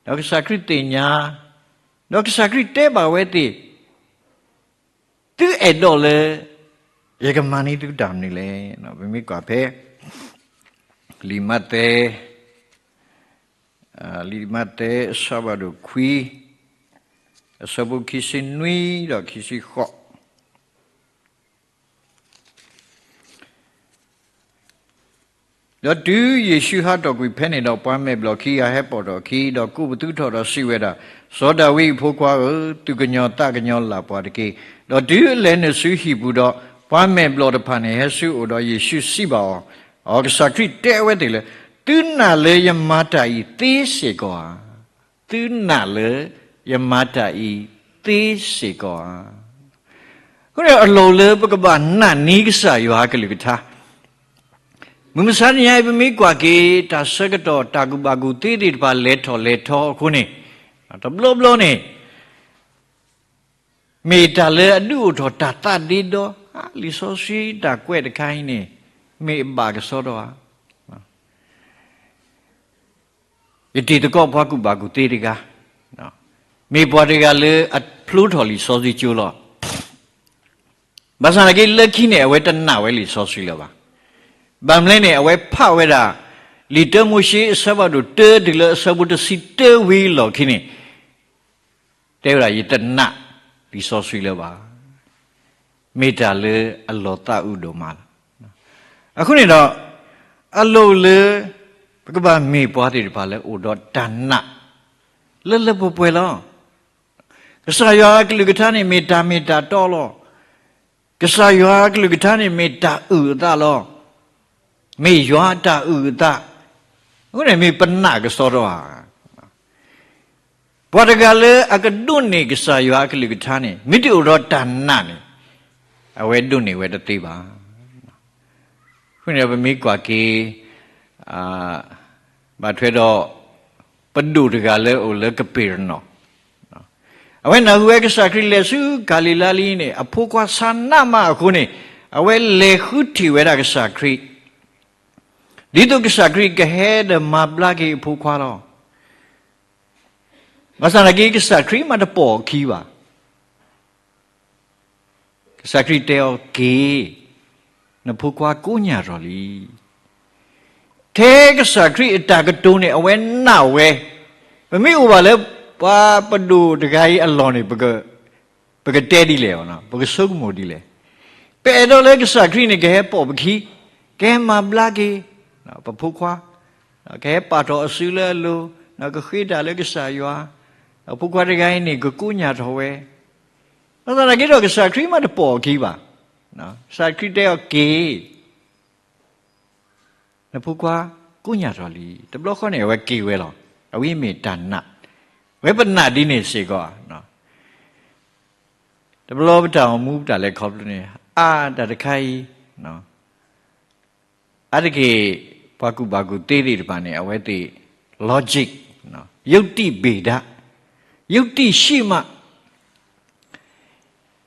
ဒီးကစၢ်ခရံာ်သ့ၣ်ညါ, ဒီးကစၢ်ခရံာ်တဲဘၣ်ဝဲသ့ၣ်, သုအဲၣ်ဒိးလၢ ယကမၤန့ၢ်သုတၢ်မနုၤလဲၣ်. ပမ့ၢ်ကွၢ်ဖဲ လံာ်မးသဲ, လံာ်မးသဲအဆၢဖးဒိၣ်ခွံ, အဆၢဖိခံဆံနွံဒီးခံဆံဃိး ဒီးတုၤယ့ၣ်ၡူးဟးထီၣ်ကွံာ်ဖဲန့ၣ်ဒီး ပှၤမဲာ်ဘျီၣ်ခံဂၤဟဲပိာ်ထီၣ်အခံ, ဒီးကိးပသူထီၣ်ဒီးစံးဝဲဒၣ်, စီၤဒၤဝံးအဖိခွါဧၢ, သူၣ်ကညီၤသးကညီၤလၢ်ပှၤတက့ၢ်. ဒီးတုၤအလဲၤနုာ်ဆူဟံၣ်ပူၤဒီး, ပှၤမဲာ်ဘျီၣ်တဖၣ်န့ၣ် ဟဲဆူအအိၣ်ဒီး ယ့ၣ်ၡူးစံးဘၣ်အီၤ, အကစၢ်ခရံာ်တဲအဝဲသ့ၣ်လၢ, သုနာ်လၢယမၤတၢ်အံၤသ့စ့ၢ်ကီးဧါ. သုနာ်လၢယမၤတၢ်အံၤသ့စ့ၢ်ကီးဧါ. အဃိန့ၣ် အလီၢ်လၢပကဘၣ်နာ်န့ၢ်ကစၢ်ယွၤအကလုၢ်ကထါ, မုၢ်မဆါတနံၤအံၤ ပမ့ၢ်ကွၢ်က့ၤ တၢ်ဆၢကတီၢ်တၢ်ကူၣ်ဘၣ်ကူၣ်သ့သ့ၣ်တဖၣ်လဲၤထီၣ်လဲၤထီအဃိန့ၣ်, တဘျီဘျီန့ၣ် မ့ၢ်တၢ်လၢအဒုးအိၣ်ထီၣ်တၢ်သးဒ့ဒီ, လံာ်စီဆှံတၢ်ကွဲးတခါအံၤန့ၣ် မ့ၢ်အဘၣ်ကစီဒီဧါ. ယတံၤသကိးပှၤကူၣ်ဘၣ်ကူၣ်သ့တဂၤ, မ့ၢ်ပှၤတဂၤလၢအဖျိထီၣ်လံာ်စီဆှံကၠိလီၤ. ဘၣ်ဆၣ်သနာ်က့ လၢခံန့ၣ် အဝဲတနာ်ဝဲလံာ်စီဆှံလၢၤဘၣ်. ဘၣ်မနုၤလဲၣ်န့ၣ် အဝဲဖးဝဲဒၣ် လံာ်တၢမိၤၡ့အဆၢဖးဒိၣ်တၢတုၤလၢအဆၢဖိတဆံတၢဝံၤအလီၢ်ခံန့ၣ် တဲဝဲဒၣ် ယတနာ်လံာ်စီဆှံလၢၤဘၣ်. မ့ၢ်တၢ်လၢအလီၤသးအုးဒိၣ်မးလီၤ. အဃိန့ၣ်ဒီး အလီၢ်လၢ ပကဘၣ်မ့ၢ်ပှၤသ့ၣ်တဖၣ်လၢအိၣ်ဒီးတၢ်နာ် လၢလၢပှဲၤပှဲၤလီၤ. ကစၢ်ယွၤအကလုၢ်ကထါန့ၣ် မ့ၢ်တၢ်မ့ၢ်တၢ်တီလီၤ. ကစၢ်ယွၤအကလုၢ်ကထါန့ၣ် မ့ၢ်တၢ်အုၣ်အသးလီၤ. မ့ၢ်ယွၤအတၢ်အုၣ်အသး, အဃိန့ၣ်မ့ၢ်ပနာ်ကစီဒီဧါ. ပှၤတဂၤလၢအကဒိးန့ၢ်ကစၢ်ယွၤအကလုၢ်ကထါန့ၣ် မ့ၢ်တအိၣ်ဒီးတၢ်နာ်န့ၣ် အဝဲဒိးန့ၢ်ဝဲတသ့ဘၣ်. အဃိန့ၣ်ဒီးပမ့ၢ်ကွၢ်က့ၤ ဘၣ်ထွဲဒီး ပဒိၣ်တဂၤလၢအအိၣ်လၢကပ့းရနီၣ်, အဝဲနၢ်ဟူဝဲကစၢ်ခရံာ်လဲၤဆူကၤလံၤလါလံန့ၣ် အဖိခွါဆါနးမးအဃိန့ၣ် အဝဲလဲၤဃုထံၣ်ဝဲဒၣ်ကစၢ်ခရံာ် ဒ်သိးကစၢ်ခရံာ်ကဟဲဒီးမၤဘျါက့ၤအဖိခွါလီၤ. ဘၣ်ဆၣ်သနာ်က့ ကစၢ်ခရံာ်မးတပိာ်အခံဘၣ်. ကစၢ်ခရံာ်တဲအီၤက့ၤ, နဖိခွါကိးညၣ်ထီၣ်လံ. ထဲကစၢ်ခရံာ်အတၢ်ကတိၤန့ၣ် အဝဲနာ်ဝဲ, ပမ့ၢ်အိၣ်ဘၣ်လၢပှၤပဒိၣ်တဂၤအံၤအလီၢ်န့ၣ် ပကတဲဒ်လဲၣ်, ပကဆိကမိၣ်ဒ်လဲၣ်. ပအဲၣ်ဒိးလၢကစၢ်ခရံာ်န့ၣ် ကဟဲပိာ်ပခံ, ကဟဲမၤဘျါက့ၤ ပဖိခွါ, ကဟဲပာ်ထီၣ်အစုလၢအလိၤ, ကဃ့တၢ်လၢကစၢ်ယွၤ, ဒီးဖိခွါတဂၤအံၤန့ၣ် ကကိးညၣ်ထီၣ်ဝဲ. ဘၣ်ဆၣ်သနာ်က့ဒီး ကစၢ်ခရံာ်မးတပိာ်အခံဘၣ်. ကစၢ်ခရံာ်တဲအီၤက့ၤ နဖိခွါကိးညၣ်ထီၣ်လံ. တဘျီဃီန့ၣ် အဝဲက့ၤဝဲလီၤ. အဝဲမ့ၢ်တၢ်နာ်, အဝဲပနာ်ဒ်န့ၣ်စ့ၢ်ကီး. တဘျီပတၢ်အိၣ်မူပတၢ်လဲၤခီဖျိန့ၣ် အါတၢ်တခါအံၤ, အါတက့ၢ် ပှၤကူၣ်ဘၣ်ကူၣ်သ့သ့ၣ်တဖၣ်န့ၣ် အဝဲသ့ၣ် logic, ယုတ္တိဘၣ်ဒၣ်, ယုတ္တိရှိမှ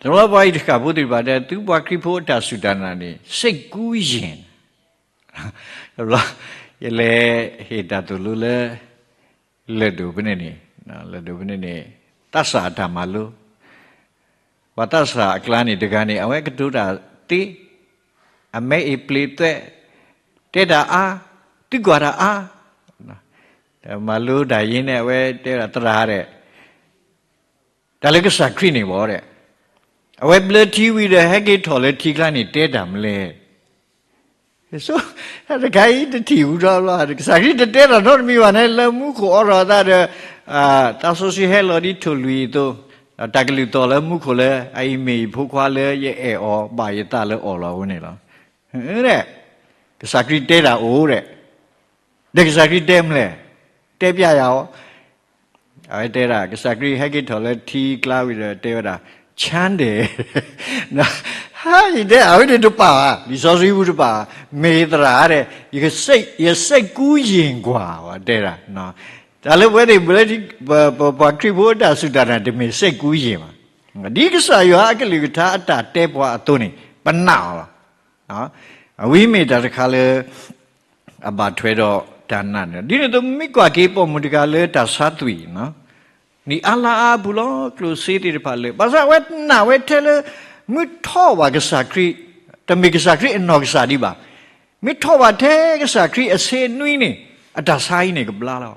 တဘျီပှၤအံၤတဃၣ်ဖိသ့ၣ်တဖၣ်တဲ သုပှၤခရံာ်ဖိအတၢ်စူၢ်တၢ်နာ်န့ၣ် စိတ်ကူးယဉ်. တဘျီ ယလဲၤဟ့ၣ်တၢ်သိၣ်လိလၢ လၢၢ်ဒိၣ်ဖဲန့ၣ်န့ၣ်, လၢၢ်ဒိၣ်ဖဲန့ၣ်န့ၣ် သးစၢ်အတၢ်မၤလိ, ပှၤသးစၢ်အကျါန့ၣ် တဂၤန့ၣ် အဝဲကတိၤတၢ်သ့, အမဲအ့ၣ်ပျ့ၤသွဲး, တဲတၢ်အါ, သုကွၢ်တၢ်အါ, မၤလိတၢ်ယံၤန့ၣ် အဝဲတဲဝဲဒၣ်သရၣ်ဒီး တၢ်လၢကစၢ်ခရံာ်န့ၣ်ဘၣ်ဒီး, အဝဲဘျၢထံဝံၤဒီး ဟဲက့ၤထီၣ်လၢထံကျါန့ၣ် တဲတၢ်မနုၤလဲၣ်. ဆိတခါအံၤတထံၣ်ဝံၤထီၣ်လီၤ, ကစၢ်ခရံာ်တတဲတၢ်နီတမံၤဘၣ်န့ၣ် လၢမူခိၣ်အိးထီၣ်အသးဒီး သးစီဆှံဟဲလီၤဒ်ထိၣ်လွံၢ်အသိး, တၢ်ကလုၢ်သီၣ်လၢမူခိၣ်လၢ အအံၤမ့ၢ်ယဖိခွါလၢယအဲၣ်အီၤ ဘၣ်ယသးလၢအီၣ်လီၤအဃိန့ၣ်လီၤ. ကစၢ်ခရံာ်တဲတၢ်အိၣ်ဒီး, ဒီးကစၢ်ခရံာ်တဲမနုၤလဲၣ်, တဲပျဲယၤအီၤ အဝဲတဲဒၣ် ကစၢ်ခရံာ်ဟဲက့ၤထီၣ်လၢထံကျါဝံၤဒီးတဲဝဲဒၣ်, ဆန်းတယ်, ဟါ ယတဲအဝဲန့ၣ်တပာ်ဘၣ်, လံာ်စီဆှံပူၤတပာ်ဘၣ်, မ့ၢ်သရၣ်ဒီး ယစိတ်ကူးယဉ်ကွၢ် တဲဒၣ်, တၢ်လၢပဝဲသ့ၣ် ပှၤခရံာ်ဖိအတၢ်စူၢ်တၢ်နာ် တမ့ၢ်စိတ်ကူးယဉ်ဘၣ်. ဒ်ကစၢ်ယွၤအကလုၢ်ကထါအတၢ်တဲပှၤအသိးန့ၣ် ပနာ်အီၤလီၤ. အဝဲမ့ၢ်တၢ်တခါလၢ အဘၣ်ထွဲဒီးတၢ်နာ်န့ၣ်လီၤ. ဒ်န့ၣ်အသိး မ့ၢ်ကွၢ်က့ၤပိာ်မုၣ်တဂၤလၢတၢ်ဆါသွံၣ်, နံၣ်အါလါအါအပူၤလီၤ ကျိၣ်စ့သ့ၣ်တဖၣ်လၢာ်, ဘၣ်ဆၣ်အဝဲနာ်ဝဲထဲလၢ မ့ၢ်ထီၣ်ဘၣ်ကစၢ်ခရံာ်, တမ့ၢ်ကစၢ်ခရံာ်အနီၢ်ကစၢ်ဒံးဘၣ်. မ့ၢ်ထီၣ်ဘၣ်ထဲကစၢ်ခရံာ်အဆ့နွံန့ၣ် အတၢ်ဆါအံၤန့ၣ်ကဘျါလီၤ.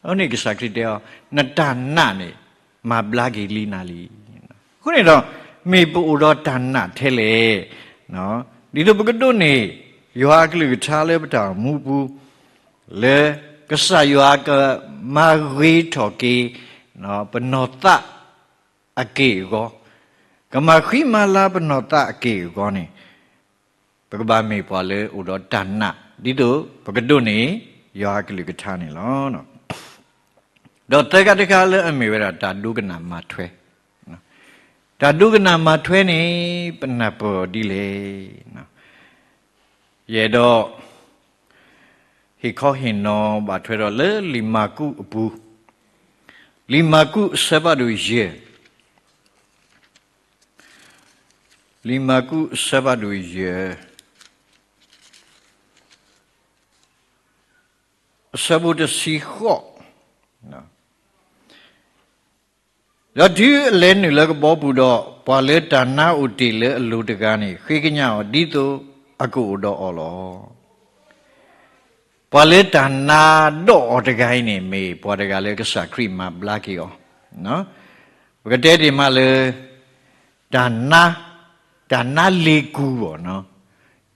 အဃိန့ၣ်ကစၢ်ခရံာ်တဲအီၤ, နတၢ်နာ်န့ၣ် မၤဘျါက့ၤလံနၤလံ. အဃိန့ၣ်ဒီး မ့ၢ်ပအိၣ်ဒီးတၢ်နာ်ထဲလဲၣ်, ဒ်သိးပကဒိးန့ၢ် ယွၤအကလုၢ်ကထါလၢပတၢ်အိၣ်မူပူၤ, လၢကစၢ်ယွၤကမၤဂ့ၤထီၣ်က့ၤ ပနီၢ်သးအက့ၢ်အဂီၤ, ကမၤဃံမၤလၤပနီၢ်သးအက့ၢ်အဂီၤန့ၣ် ပကဘၣ်မ့ၢ်ပှၤလၢအိၣ်ဒီးတၢ်နာ် ဒ်သိးပကဒိးန့ၢ် ယွၤအကလုၢ်ကထါန့ၣ်လီၤ. ဒီးသၢခါတခါလၢအမ့ၢ်ဝဲဒၣ်တၢ်ဒိကနၣ်မၤထွဲ, တၢ်ဒိကနၣ်မၤထွဲန့ၣ် ပနၢ်ပၢၢ်အီၤဒ်လဲၣ်. ယအဲၣ်ဒိး ဟ့ၣ်ခီဟ့ၣ်နီၤဘၣ်ထွဲဒီးလၢလံာ်မၢ်ကူးအပူၤ, လံာ်မၢ်ကူးအဆၢဖးဒိၣ်ယဲၢ်, လံာ်မၢ်ကူးအဆၢဖးဒိၣ်ယဲၢ်, အဆၢဖိတဆံဃိး, ဒီးတုၤအလဲၤနုာ်လၢကဘီပူၤဒီး, ပှၤလၢတၢ်နါအိၣ်တ့ၢ်လၢအလိၤတဂၤန့ၣ် ဃ့ကညးအီၤဒ်သိးအကအိၣ်ဒီးအီၤလီၤ. ပှၤလၢတၢ်နါဒိးအီၤတဂၤအံၤန့ၣ် မ့ၢ်ပှၤတဂၤလၢကစၢ်ခရံာ်မၤဘျါက့ၤအီၤ, ပကတဲတ့ၢ်မးလၢ တၢ်နါ, တၢ်နါလ့ၤကူၢ်ဘၣ်,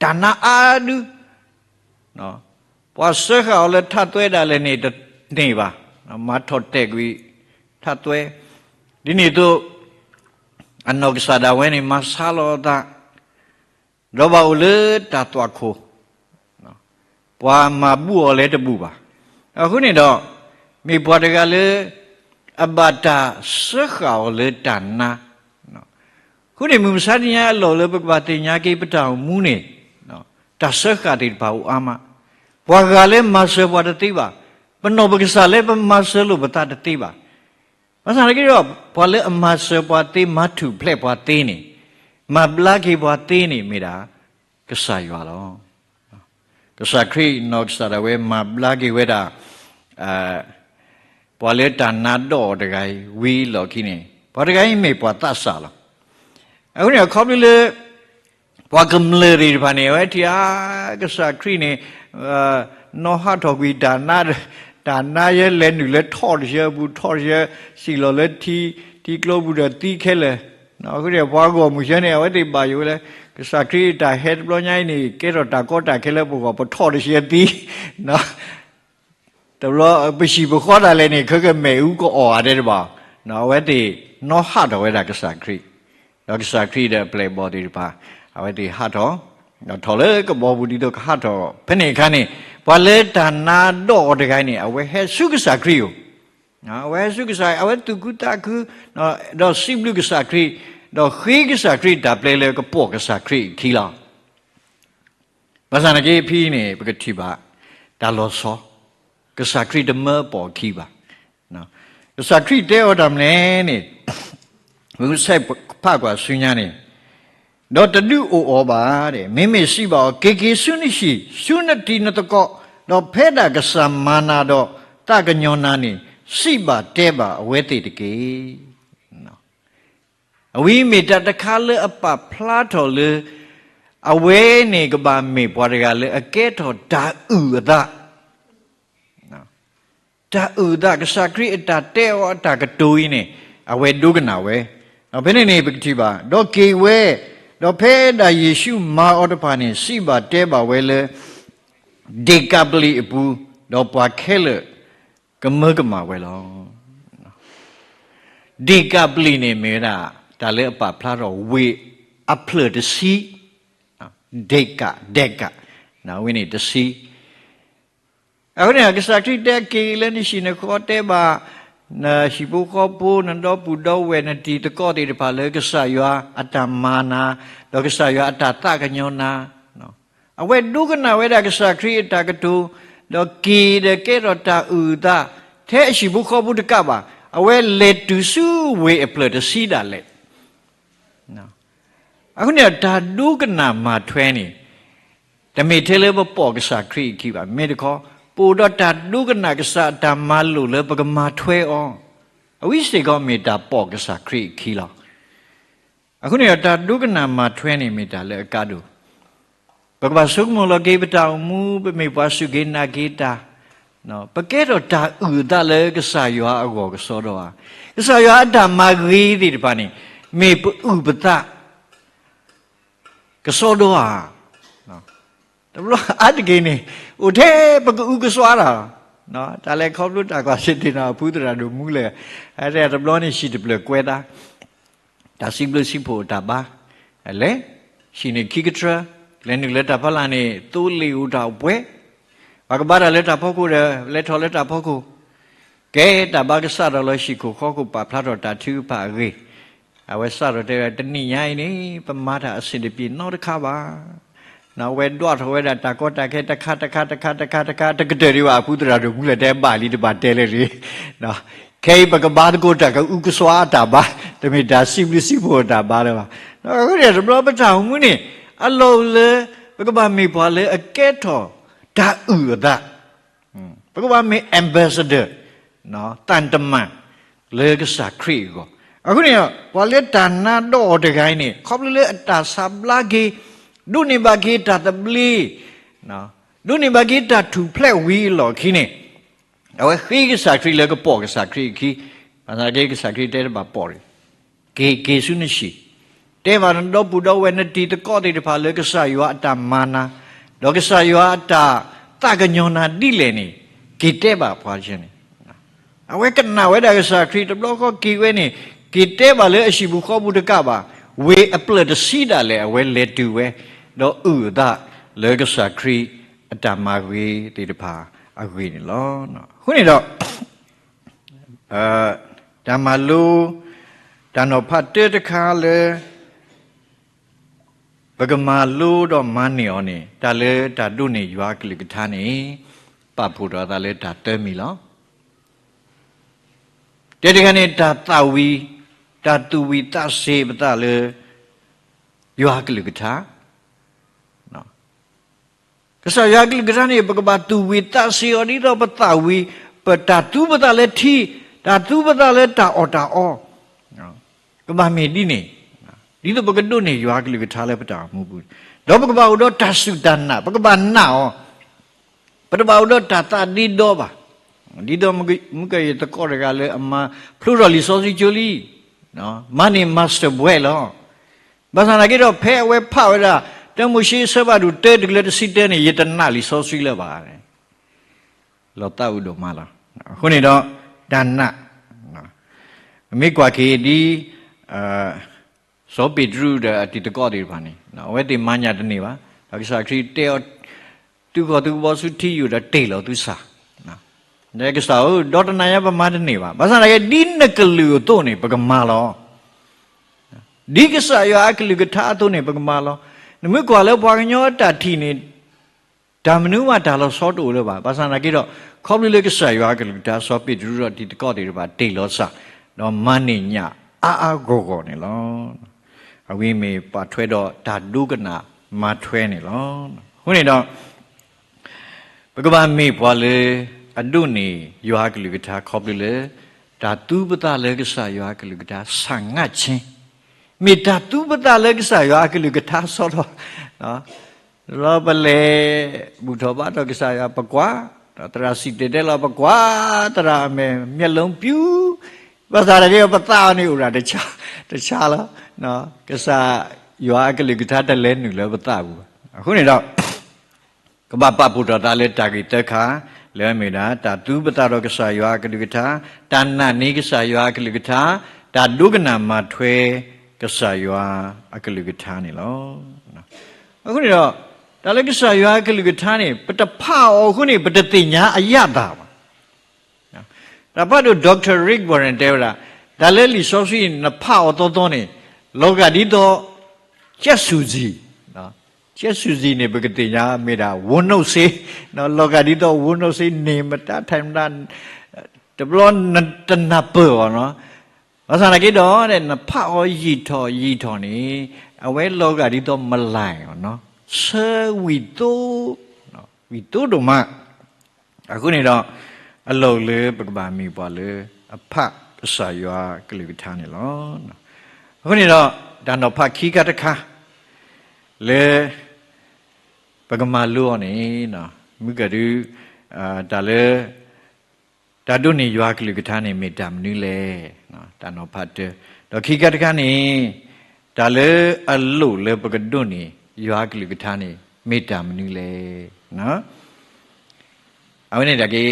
တၢ်နါအါဒု, ပှၤစၢဃာ်အီၤလၢထးသွဲဒၣ်လဲာ်န့ၣ်တန့ၢ်ဘၣ်, မၤထီၣ်တဲာ်ကွံာ်ထးသွဲ, ဒ်န့ၣ်အသိး အနီၢ်ကစၢ်ဒၣ်ဝဲန့ၣ် မၤဆါလီၤအသး, ဒီးဘၣ်အိၣ်လၢတၢ်သွၣ်ခိၣ်, ပှၤမၤဘူၣ်အီၤလၢတဘူၣ်ဘၣ်. အဃိန့ၣ်ဒီး မ့ၢ်ပှၤတဂၤလၢ အဘၣ်တၢ်စၢဃာ်အီၤလၢတၢ်နါ. အဃိန့ၣ် မုၢ်မဆါတနံၤအံၤ အလီၢ်လၢပကဘၣ်သ့ၣ်ညါက့ၤပတၢ်အိၣ်မူန့ၣ်, တၢ်စၢဃာ်သ့ၣ်တဖၣ်အိၣ်အါမး. ပှၤဂၤလၢမၤစၢၤပှၤတသ့ဘၣ်. ပနီၢ်ပကစၢ်လၢပမၤစၢၤလိာ်ပသးတသ့ဘၣ်. ဘၣ်ဆၣ်သနာ်က့ဒီး ပှၤလၢအမၤစၢၤပှၤသ့ မၤထူၣ်ဖျဲးပှၤသ့န့ၣ်, မၤဘျါက့ၤပှၤသ့န့ၣ်မ့ၢ်ဒၣ် ကစၢ်ယွၤလီၤ. ကစၢ်ခရံာ်နီၢ်ကစၢ်ဒၣ်ဝဲ မၤဘျါက့ၤဝဲဒၣ် ပှၤလၢတၢ်နါဒိၣ်အီၤတဂၤအံၤ ဝံၤအလီၢ်ခံန့ၣ် ပှၤတဂၤအံၤမ့ၢ်ပှၤသးစၢ်လီၤ. အဃိန့ၣ် အခီဖျိလၢ ပှၤကမျၢၢ်သ့ၣ်တဖၣ်န့ၣ် အဝဲထံၣ်ဧါ ကစၢ်ခရံာ်န့ၣ် နီၣ်ဟးထီၣ်ကွံာ်တၢ်နါ, တၢ်နါယဲလဲၤနုာ်လၢထီၣ်တဆၢပူၤ ထီၣ်တဆၢ စံၣ်လီၤလၢထံ, ထံကျိပူၤဒီးသံခဲလၢာ်. အဃိန့ၣ် ပှၤဂီၢ်မုၢ်ဆၢန့ၣ် အဝဲသ့ၣ်ဘၣ်ယိၣ်ဝဲလၢ ကစၢ်ခရံာ်အတၢ်ဟဲတဘျီညါအံၤန့ၣ် ကဲထီၣ်တၢ်ကီတၢ်ခဲလၢပဂီၢ် ပထီၣ်တဆၢသံ တဘျီပဟံၣ်ပဃီတၢ်လဲၣ်န့ၣ် ခဲကမဲာ်အူကအီၣ်ဧါတဲတဘၣ်. အဝဲသ့ၣ်နီၣ်ဟးထီၣ်ဝဲဒၣ်ကစၢ်ခရံာ်, ဒီးကစၢ်ခရံာ်ဒီးအပျဲၢ်အဘီၣ်သ့ၣ်တဖၣ် အဝဲသ့ၣ်ဟးထီၣ်, ဒီးထီၣ်လၢကဘီပူၤဒ်သိးကဟးထီၣ် ဖဲန့ၣ်အခါန့ၣ် ပှၤလၢတၢ်နါဒိၣ်အီၤတဂၤန့ၣ် အဝဲဟဲဆူကစၢ်ခရံာ်အအိၣ်, အဝဲဟဲဆူကစၢ် အဝဲသူၣ်ခုသးခု ဒီးစံးဘျုးကစၢ်ခရံာ်, ဒီးဃ့ကစၢ်ခရံာ်တၢ်ပျဲလၢကပိာ်ကစၢ်ခရံာ်အခံလီၤ. ဘၣ်ဆၣ်သနာ်က့ဖဲန့ၣ် ပကထံၣ်ဘၣ် တၢ်လီၤဆီ, ကစၢ်ခရံာ်တမၢအပိာ်အခံဘၣ်. ကစၢ်ခရံာ်တဲအီၤတၢ်မနုၤလဲၣ်န့ၣ်, ပကဆဲးဖးကွၢ်ဆူညါန့ၣ်, ဒီးတဒုးအိၣ်အီၤဘၣ်, မ့မ့ၢ်စံးဘၣ်အီၤ, က့ၤက့ၤဆူနဟံၣ်, ဆူနတံၤနသကိး, ဒီးဖဲဒၣ်ကစၢ်မၤနၤဒီးသးကညီၤနၤန့ၣ်, စံးဘၣ်တဲဘၣ်အဝဲသ့ၣ်တက့ၢ်. အဝဲမ့ၢ်တၢ်တခါလၢအပာ်ဖျါထီၣ်လၢ အဝဲန့ၣ်ကဘၣ်မ့ၢ်ပှၤတဂၤလၢအကဲထီၣ်တၢ်အုၣ်အသး, တၢ်အုၣ်အသး ကစၢ်ခရံာ်အတၢ်တဲအီၤအတၢ်ကတိၤအံၤန့ၣ် အဝဲဒိကနၣ်ဝဲ. ဒီးဖဲန့ၣ်န့ၣ် ပကထံၣ်ဘၣ်, ဒီးက့ၤဝဲ, ဒီးဖဲဒၣ်ယ့ၣ်ၡူးမၤအီၤတဖၣ်န့ၣ် စံးဘၣ်တဲဘၣ်ဝဲလၢ ဒ့ၣ်ကးပလံးအပူၤ, ဒီးပှၤခဲလၢာ်ကမၢကမၣ်ဝဲလီၤ. ဒ့ၣ်ကးပလံးန့ၣ်မ့ၢ်ဝဲဒၣ် တၢ်လၢအပာ်ဖျါထီၣ် ဝ့ၢ်အဖျၢၣ်တဆံ, ဒ့ၣ်ကး, ဒဲးကး, ဝဲန့ၣ်တဆံ. အဃိန့ၣ် ကစၢ်ခရံာ်တဲက့ၤလၢနဟံၣ်နဃီ တဲဘၣ် နဟံၣ်ဖိဃီဖိ နဒီပုၢ်ဒီဝဲၢ် နတံၤသကိးသ့ၣ်တဖၣ်လၢကစၢ်ယွၤအတၢ်မၤနၤ, ဒီးကစၢ်ယွၤအတၢ်သးကညီၤနၤ, အဝဲဒိကနၣ်ဝဲဒၣ်ကစၢ်ခရံာ်အတၢ်ကတိၤ, ဒီးက့ၤဒီးကဲထီၣ်တၢ်အုၣ်အသး, ထဲအဟံၣ်ဖိဃီဖိတကးဘၣ်, အဝဲလဲၤတုၤဆူဝ့ၢ်အဖျၢၣ်တဆံဒၣ်လဲာ်. အဃိန့ၣ် တၢ်ဒိကနၣ်မၤထွဲန့ၣ် တမ့ၢ်ထဲလၢပပိာ်ကစၢ်ခရံာ်အခံဘၣ်. မ့ၢ်တခီ, ပအိၣ်ဒီးတၢ်ဒိကနၣ်ကစၢ်အတၢ်မၤလိာ်လၢပကမၤထွဲအီၤ, အဝဲစ့ၢ်ကီးမ့ၢ်တၢ်ပိာ်ကစၢ်ခရံာ်အခံလီၤ. အဃိန့ၣ်ဒီး တၢ်ဒိကနၣ်မၤထွဲန့ၣ်မ့ၢ်တၢ်လၢအကါဒိၣ်, ပကဘၣ်ဆိကမိၣ်လီၤက့ၤပတၢ်အိၣ်မူ, ပမ့ၢ်ပှၤစူၢ်က့ၤနာ်က့ၤတၢ်, ပကဲထီၣ်တၢ်အုၣ်အသးလၢကစၢ်ယွၤအဂီၢ်ကစီဒီဧါ. ကစၢ်ယွၤအတၢ်မၤဂ့ၤသ့ၣ်တဖၣ်န့ၣ် မ့ၢ်ပအုၣ်ပသး ကစီဒီဧါ. တဘျီအါတက့ၢ်န့ၣ် အိၣ်ထဲပကအုကစွါတၢ်, တၢ်လဲၤခီဖျိတၢ်ကွၢ်ဆၢၣ်တ့ၢ်နီၣ်အဖုသရၣ်ဒိၣ်မူလဲၣ်, တၢ်စံးဘျုးစံးဖှိၣ်အတၢ်ဘါ, လဲၤ, ဟံၣ်န့ၣ်ခံကထြၢ, လဲၤနုာ်လၢတၢ်ဖီလာ်န့ၣ် သိလ့ၣ်အိၣ်တၢ်အိၣ်ပှဲၤ, ပှၤကဘါတၢ်လၢတၢ်ဖီခိၣ်ဒီး လဲၤထီၣ်လၢတၢ်ဖီခိၣ်, ကဲတၢ်ဘါကစးထီၣ်လီၤ ဟံၣ်ခိၣ်ဃီခိၣ် ပာ်ဖျါထီၣ်တၢ်ထုကဖၣ်အဂ့ၢ်, အဝဲစးထီၣ်တဲဝဲ တနံၣ်ညါအံၤန့ၣ် ပမၤတၢ်အဆင်တပြေနီတခါဘၣ်. အဝဲဒွးထီၣ်ဝဲဒၣ်တၢ်ကီတၢ်ခဲတခါတခါတခါတခါတခါ တကတၢၢ်ဒံးဘၣ် အဖုသရၣ်ဒိၣ်မူလဲၣ် တဲဘၣ်လံတဘၣ်တဲလၢၤတဂ့ၤ. ခဲအံၤပကဘါသကိးတၢ်ကအုကစွါအတၢ်ဘါ, တမ့ၢ်တၢ်စံးဘျုးစံးဖှိၣ်အတၢ်ဘါလၢၤဘၣ်. အဃိန့ၣ် တဘျီပတၢ်အိၣ်မူန့ၣ် အလီၢ်အိၣ်လၢ ပကဘၣ်မ့ၢ်ပှၤလၢအကဲထီၣ်တၢ်အုၣ်အသး ပကဘၣ်မ့ၢ် ambassador သံတမန် လၢကစၢ်ခရံာ်အဂီၢ်. အဃိန့ၣ် ပှၤလၢတၢ်နါဒိၣ်အီၤတဂၤအံၤန့ၣ် ခီဖျိလၢအတၢ်ဆါဘျါက့ၤ ဒိးန့ၢ်ဘၣ်က့ၤတၢ်သဘျ့, ဒိးန့ၢ်ဘၣ်က့ၤတၢ်ထူၣ်ဖျဲးဝံၤအလီၢ်ခံန့ၣ် အဝဲဃ့ကစၢ်ခရံာ်လၢကပိာ်ကစၢ်ခရံာ်အခံ, ဘၣ်ဆၣ်က့ ကစၢ်ခရံာ်တဲတဘၣ်ပိာ်တဂ့ၤ, က့ၤက့ၤဆူနဟံၣ်, တဲဘၣ်နဒီပုၢ်ဒီဝဲၢ် နတံၤသကိးသ့ၣ်တဖၣ်လၢကစၢ်ယွၤအတၢ်မၤနၤ, ဒီးကစၢ်ယွၤအတၢ်သးကညီၤနၤဒ်လဲၣ်န့ၣ် က့ၤတဲဘၣ်ပှၤန့ၣ်. အဝဲကနၣ်ဝဲဒၣ်ကစၢ်ခရံာ်တဘျီဃီက့ၤဝဲန့ၣ် က့ၤတဲဘၣ်လၢအဟံၣ်ပူၤဃီပူၤတကးဘၣ်, ဝ့ၢ်အဖျၢၣ်တဆံဒၣ်လဲာ် အဝဲလဲၤတုၤဝဲ, ဒီးအုၣ်အသးလၢကစၢ်ခရံာ်အတၢ်မၤဂ့ၤသ့ၣ်တဖၣ်အဂ့ၢ်န့ၣ်လီၤ. အဃိန့ၣ်ဒီး တၢ်မၤလိ တၢ်နီၤဖးတၢတခါလၢ ပကမၤလိဒီးမၤန့ၢ်အီၤန့ၣ် တၢ်လၢတၢ်ဒိးန့ၢ်ယွၤအကလုၢ်ကထါန့ၣ် ပာ်ဖှိၣ်ထီၣ်အသးလၢတၢ်သၢမံၤလီၤ. တၢတခါန့ၣ် တၢ်သၣ်ဝံၤ, တၢ်သူၣ်ဝံၤသးစ့ၤပသးလၢ ယွၤအကလုၢ်ကထါ ကစၢ်ယွၤအကလုၢ်ကထါန့ၣ် ပကဘၣ်သူၣ်ဝံၤသးစ့ၤအီၤ ဒ်သိးပသၣ်ဝံၤ, ပတၢ်သူပသးလၢထံ, တၢ်သူပသးလၢတၢ်အီၣ်တၢ်အီ, ကဘၣ်မ့ၢ်ဒ်န့ၣ်, ဒ်သိးပကဒိးန့ၢ်ယွၤအကလုၢ်ကထါလၢပတၢ်အိၣ်မူပူၤ, ဒီးပကဘၣ်အိၣ်ဒီးတၢ်စူၢ်တၢ်နာ်, ပကဘၣ်နာ်အီၤ, ပတဘၣ်အိၣ်ဒီးတၢ်သးဒ့ဒီဘၣ်. ဒ်သိးမုၢ်ကယဲၢ်သကိးတဂၤလၢအမၤဖျိထီၣ်လံာ်စီဆှံကၠိလံ, မၤန့ၢ် master ဘွဲ့လီၤ. ဘၣ်ဆၣ်သနာ်က့ဒီး ဖဲအဝဲဖးဝဲဒၣ် တၢမိၤၡ့အဆၢဖးဒိၣ်တၢတုၤလၢတဆံတၢန့ၣ် ယတနာ်လံာ်စီဆှံလၢၤဘၣ်န့ၣ် လီၤသးအုးဒိၣ်မးလီၤ. အဃိန့ၣ်ဒီး တၢ်နာ်, မ့ၢ်ကွၢ်က့ၤဒ် စီၤပ့းတရူးဒီးအတံၤသကိးသ့ၣ်တဖၣ်န့ၣ် အဝဲသ့ၣ်မၤညၣ်တန့ၢ်ဘၣ်. ဒီးကစၢ်ခရံာ်တဲအီၤ သုးခီၣ်သုးကဘီဆူထံယိာ်ဒီးတ့ၢ်လီၤသုဆၣ်, ဒီးကစၢ်ဧၢ, ဒီတနၤညါပမၤတန့ၢ်ဘၣ်. ဘၣ်ဆၣ်သနာ်က့ ဒ်နကလုၢ်အသိးန့ၣ် ပကမၤလီၤ. ဒ်ကစၢ်ယွၤအကလုၢ်ကထါအသိးန့ၣ် ပကမၤလီၤ. နမ့ၢ်ကွၢ်လၢပှၤကညီအတၢ်ထံၣ်န့ၣ် တၢ်မနုၤမးတၢ်လီၤဆီတအိၣ်လၢၤဘၣ်. ဘၣ်ဆၣ်သနာ်က့ဒီး ခီဖျိလၢကစၢ်ယွၤအကလုၢ်ကထါ စီၤပ့းတရူးဒီးတံၤသကိးသ့ၣ်တဖၣ်တ့ၢ်လီၤစၢ်, ဒီးမၤန့ၢ်ညၣ်အါအါဂီၢ်ဂီၢ်န့ၣ်လီၤ. အဝဲမ့ၢ်ပာ်ထွဲဒီးတၢ်ဒိကနၣ်မၤထွဲန့ၣ်လီၤ. အဃိန့ၣ်ဒီး ပကဘၣ်မ့ၢ်ပှၤလၢအဒိးန့ၢ်ယွၤအကလုၢ်ကထါခီဖျိလၢ တၢ်သူပသးလၢကစၢ်ယွၤအကလုၢ်ကထါ ဆာငါချင်း, မ့ၢ်တၢ်သူပသးလၢကစၢ်ယွၤအကလုၢ်ကထါဆီလီၤ. လီၤပလဲၤဘူၣ်ထီၣ်ဘါထီၣ်ကစၢ်ယွၤ ပကွၢ်, ဒီးသရၣ်စံၣ်တဲၤတဲလီၤ ပကွၢ်, သရၣ်အမဲာ် မျက်လုံးပြူ, ဘၣ်ဆၣ်သနာ်က့ဒီး ပသးအီၤန့ၣ်အိၣ်ဒၣ်တဆါ, တဆါလီၤ. ကစၢ်ယွၤအကလုၢ်ကထါတလဲၤနုာ်လၢပသးပူၤဘၣ်. အဃိန့ၣ်ဒီး ကဘၣ်ပာ်ဖှိၣ်ထီၣ်သးလၢတၢ်ဂ့ၢ်သၢခါ, လၢအမ့ၢ်ဝဲဒၣ် တၢ်သူပသးဒီးကစၢ်ယွၤအကလုၢ်ကထါ, တၢ်နာ်န့ၢ်ကစၢ်ယွၤအကလုၢ်ကထါ, တၢ်ဒိကနၣ်မၤထွဲကစၢ်ယွၤအကလုၢ်ကထါန့ၣ်လီၤ. အဃိန့ၣ်ဒီး တၢ်လၢကစၢ်ယွၤအကလုၢ်ကထါန့ၣ် ပတဖးအီၤအဃိန့ၣ် ပတသ့ၣ်ညါအရသာဘၣ်. တၢ်ဖးဒိၣ် Doctor Rick Warren တဲဝဲဒၣ်, တၢ်လၢလံာ်စီဆှံန့ၣ် နဖးအီၤသီသီန့ၣ် လီၤဂာ်ဒ်သိး ကၠဲးစူၣ်စံၣ်, ကၠဲးစူၣ်စံၣ်န့ၣ် ပကသ့ၣ်ညါမ့ၢ်ဒၣ် ဝိုန်းဒိုက်ဆေး, လီၤဂာ်ဒ်သိး ဝိုန်းဒိုက်ဆေး န့ၢ်မတၤထဲမတၤ တဘျီတနၢ်ပၢၢ်အီၤနီၤ. ဘၣ်ဆၣ်သနာ်က့ဒီး နဖးအီၤယံာ်ထီၣ်ယံာ်ထီၣ်န့ၣ် အဝဲလီၤဂာ်ဒ်သိး မလၢ်အီၤနီၤ, ဆၢဝံၣ်သိ, ဝံၣ်သိဒိၣ်မး. အဃိန့ၣ်ဒီး အလီၢ်အိၣ်လၢပကဘၣ်မ့ၢ်ပှၤလၢ အဖးကစၢ်ယွၤကလုၢ်ကထါန့ၣ်လီၤ. အဃိန့ၣ်ဒီး တၢ်နီၤဖးခံခါတခါ လၢ ပကမၤလိအီၤန့ၣ် မုၢ်ကဒု တၢ်လၢ တၢ်ဒိးန့ၢ်ယွၤကလုၢ်ကထါန့ၣ် မ့ၢ်တၢ်မနုၤလဲၣ်, တၢ်နီၤဖးတၢ, ဒီးခံခါတခါန့ၣ် တၢ်လၢအလိၣ်လၢပကဒိးန့ၢ်ယွၤကလုၢ်ကထါန့ၣ် မ့ၢ်တၢ်မနုၤလဲၣ်. အဝဲန့ၣ်တၢ်က့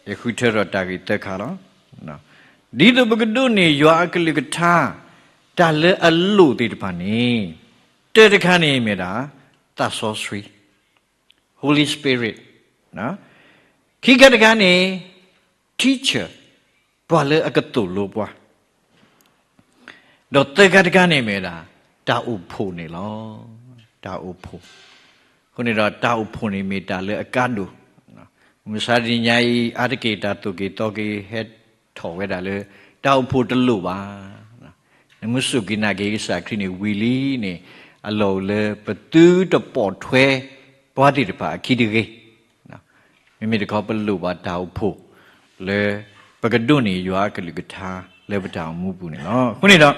ယဃုထၢထီၣ်တၢ်ဂ့ၢ်သၢခါလီၤ. ဒ်သိးပကဒိးန့ၢ်ယွၤအကလုၢ်ကထါ တၢ်လၢအလိၣ်သ့ၣ်တဖၣ်န့ၣ် တၢတခါန့ၣ်မ့ၢ်ဒၣ် သးစီဆှံ Holy Spirit, ခံခါတခါန့ၣ် teacher, ပှၤလၢအကသိၣ်လိပှၤ, ဒီးသၢခါတခါန့ၣ်မ့ၢ်ဒၣ် တၢ်အိၣ်ဖှိၣ်န့ၣ်လီၤ. တၢ်အိၣ်ဖှိၣ်, အဃိန့ၣ်ဒီးတၢ်အိၣ်ဖှိၣ်န့ၣ်မ့ၢ်တၢ်လၢအကါဒိၣ်, မုၢ်မဆါတနံၤညါအံၤ အါတက့ၢ်တၢ်သိၣ်က့ၤသီက့ၤဟဲထီၣ်ဝဲဒၣ်လၢ တၢ်အိၣ်ဖှိၣ်တလိၣ်ဘၣ်. နမ့ၢ်စူၢ်က့ၤနာ်က့ၤကစၢ်ခရံာ်န့ၣ်ဝံၤလံန့ၣ် အလီၢ်အိၣ်လၢပသုတပိာ်ထွဲပှၤသ့ၣ်တဖၣ်အခံတဂ့ၤ. မ့မ့ၢ်တခီပလိၣ်ဘၣ်တၢ်အိၣ်ဖှိၣ်လၢ ပကဒိးန့ၢ်ယွၤအကလုၢ်ကထါလၢပတၢ်အိၣ်မူပူၤန့ၣ်လီၤ. အဃိန့ၣ်ဒီး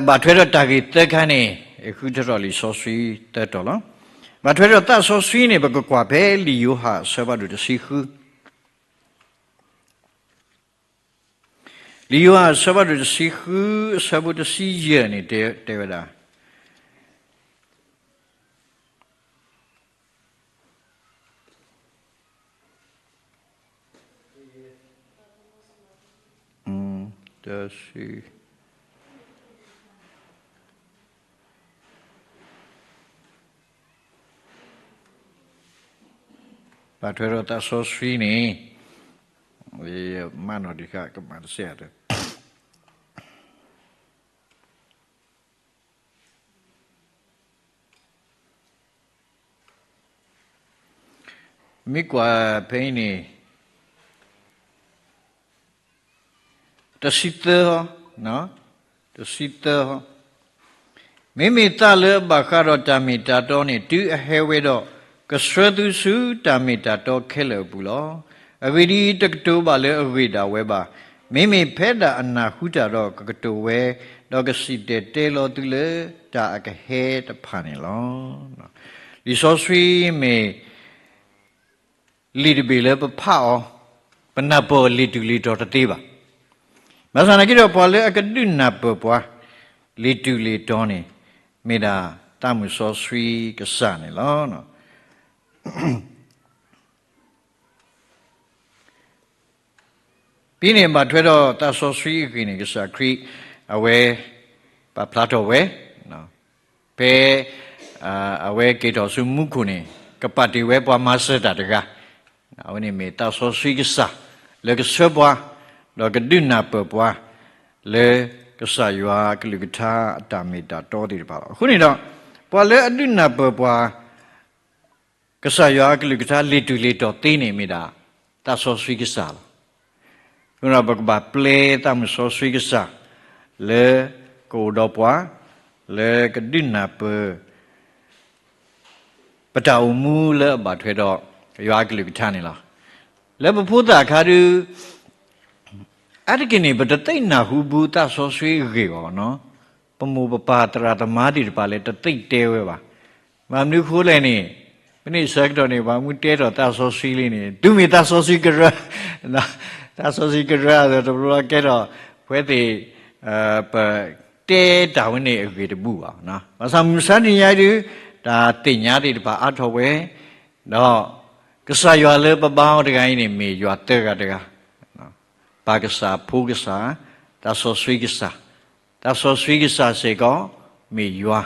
ဘၣ်ထွဲဒီးတၢ်ဂ့ၢ်သၢခါန့ၣ် ယဃုထၢထီၣ်လံာ်စီဆှံသၢတီၤလီၤ. ဘၣ်ထွဲဒီးသးစီဆှံန့ၣ် ပကကွၢ်ဖဲလံာ်ယိၤဟၣ်အဆၢဖးဒိၣ်တဆံဃု လံာ်ယိၤဟၣ်အဆၢဖးဒိၣ်တဆံဃု အဆၢဖိတဆံယဲၢ်န့ၣ် တဲဝဲဒၣ် တဆံ ဘၣ်ထွဲဒီးသးစီဆှံန့ၣ် မ့ၢ်နီၤဒံးဃာ်ကမၤတစဲးအတၢ် မ့ၢ်ကွၢ်ဖဲအံၤန့ၣ် တဆံသၢ, တဆံသၢ, မ့မ့ၢ်သးလၢအဘၣ်ဃးဒီးတၢ်မ့ၢ်တၢ်တီန့ၣ် တုၤအဟဲဝဲဒီး ကဆှၢသုဆူတၢ်မ့ၢ်တၢ်တီခဲလၢာ်အပူၤလီၤ. အဂ့ၢ်ဒ်အံၤ, တကတိၤဘၣ်လၢအဂ့ၢ်ဒၣ်ဝဲဘၣ်. မ့မ့ၢ်ဖဲဒၣ်အနၢ်ဟူတၢ်ဒီး ကကတိၤဝဲ, ဒီးကစံၣ်တဲၤတဲလီၤသုလၢတၢ်အကဟဲတဖၣ်န့ၣ်လီၤ. လံာ်စီဆှံမ့ၢ် လံာ်တဘ့ၣ်လၢပဖးအီၤ, ပနၢ်ပၢၢ်အီၤလ့ၤတူာ်လ့ၤတီၤတသ့ဘၣ်. ဘၣ်ဆၣ်သနာ်က့ဒီး ပှၤလၢအကဒုးနၢ်ပၢၢ်ပှၤ လ့ၤတူာ်လ့ၤတီၤန့ၣ် မ့ၢ်ဒၣ်သးမုၣ်စီဆှံကစၢ်န့ၣ်လီၤ. ဖဲန့ၣ်ဘၣ်ထွဲဒီးသးစီဆှံအဂ့ၢ်န့ၣ် ကစၢ်ခရံာ် အဝဲ ပာ်ဖျါထီၣ်ဝဲ ဖဲ အဝဲက့ၤထီၣ်ဆူမူခိၣ်န့ၣ် ကပာ်တ့ၢ်ဝဲပှၤမၤစၢၤတၢ်တဂၤ, အဝဲန့ၣ်မ့ၢ်သးစီဆှံကစၢ် လၢကဆှၢပှၤ ဒီးကဒုးနၢ်ပၢၢ်ပှၤ လၢကစၢ်ယွၤအကလုၢ်ကထါအတၢ်မ့ၢ်တၢ်တီသ့ၣ်တဖၣ်လီၤ. အဃိန့ၣ်ဒီး ပှၤလၢအဒုးနၢ်ပၢၢ်ပှၤ ကစၢ်ယွၤအကလုၢ်ကထါလ့ၤတူာ်လ့ၤတီၤသ့န့ၣ် မ့ၢ်ဒၣ်သးစီဆှံကစၢ်လီၤ. အဃိဒီးပကဘၣ်ပျဲသးမုၣ်စီဆှံကစၢ် လၢကအိၣ်ဒီးပှၤ လၢကဒုးနၢ်ပၢၢ် ပတၢ်အိၣ်မူလၢအဘၣ်ထွဲဒီး ယွၤအကလုၢ်ကထါန့ၣ်လီၤ. လၢပဖိသၣ်အခါဒုး အါတက့ၢ်န့ၣ် ပတသ့ၣ်နၢ်ဟူဘူးသးစီဆှံအဂ့ၢ်အီၤနီၤ, ပမိၢ်ပပၢ်သရၣ်သမါသ့ၣ်တဖၣ်လၢတသ့ၣ်တဲဝဲဘၣ်. ဘၣ်မနုၤအဃိလဲၣ်န့ၣ်, ဖဲန့ၣ်ဆၢကတီၢ်န့ၣ် ပှၤမ့ၢ်တဲထီၣ်သးစီဆှံလံန့ၣ် သုမ့ၢ်သးစီဆှံကရၢ, သးစီဆှံကရၢအသိး တဘျီဘျီကဲထီၣ် ဖဲသ့ၣ် ပတဲတၢ်ဝဲန့ၣ်အဂ့ၢ်တဘူၣ်ဘၣ်. ဘၣ်ဆၣ်မုၢ်မဆါတနံၤညါအံၤဒုး တၢ်သ့ၣ်ညါသ့ၣ်တဖၣ်အါထီၣ်ဝဲ, ဒီးကစၢ်ယွၤလၢပဘါအီၤတဂၤအံၤန့ၣ် မ့ၢ်ယွၤသၢဂၤတဂၤ, ပၢ်ကစၢ်, ဖိကစၢ်, သးစီဆှံကစၢ်, သးစီဆှံကစၢ်စ့ၢ်ကီး မ့ၢ်ယွၤ,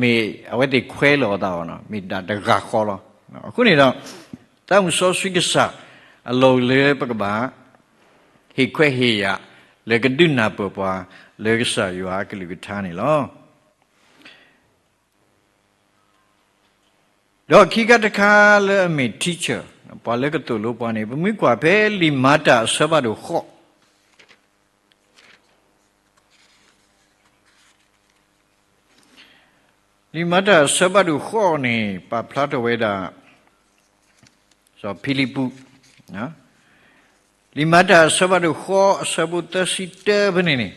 မ့ၢ်အဝဲသ့ၣ်ခွဲးလီၤအသးအီၤ မ့ၢ်ဒၣ်တဂၤဃီလီၤ. အဃိန့ၣ်ဒီး သးမုၣ်စီဆှံကစၢ် အလီၢ်လၢပကဘၣ် ဟ့ၣ်ခွဲးဟ့ၣ်ယာ် လၢကဒုးနၢ်ပၢၢ်ပှၤ လၢကစၢ်ယွၤအကလုၢ်ကထါန့ၣ်လီၤ. ဒီးခံခါတခါလၢအမ့ၢ် teacher ပှၤလၢကသိၣ်လိပှၤန့ၣ် ပမ့ၢ်ကွၢ်ဖဲလံာ်မၤတၢ်အဆၢဖးဒိၣ်ဃိး လံာ်မၤတၢ်အဆၢဖးဒိၣ်ဃိးန့ၣ် ပာ်ဖျါထီၣ်ဝဲဒၣ် စီၤဖံလံးပူး, လံာ်မၤတၢ်အဆၢဖးဒိၣ်ဃိး အဆၢဖိသၢဆံတၢဖဲန့ၣ်န့ၣ်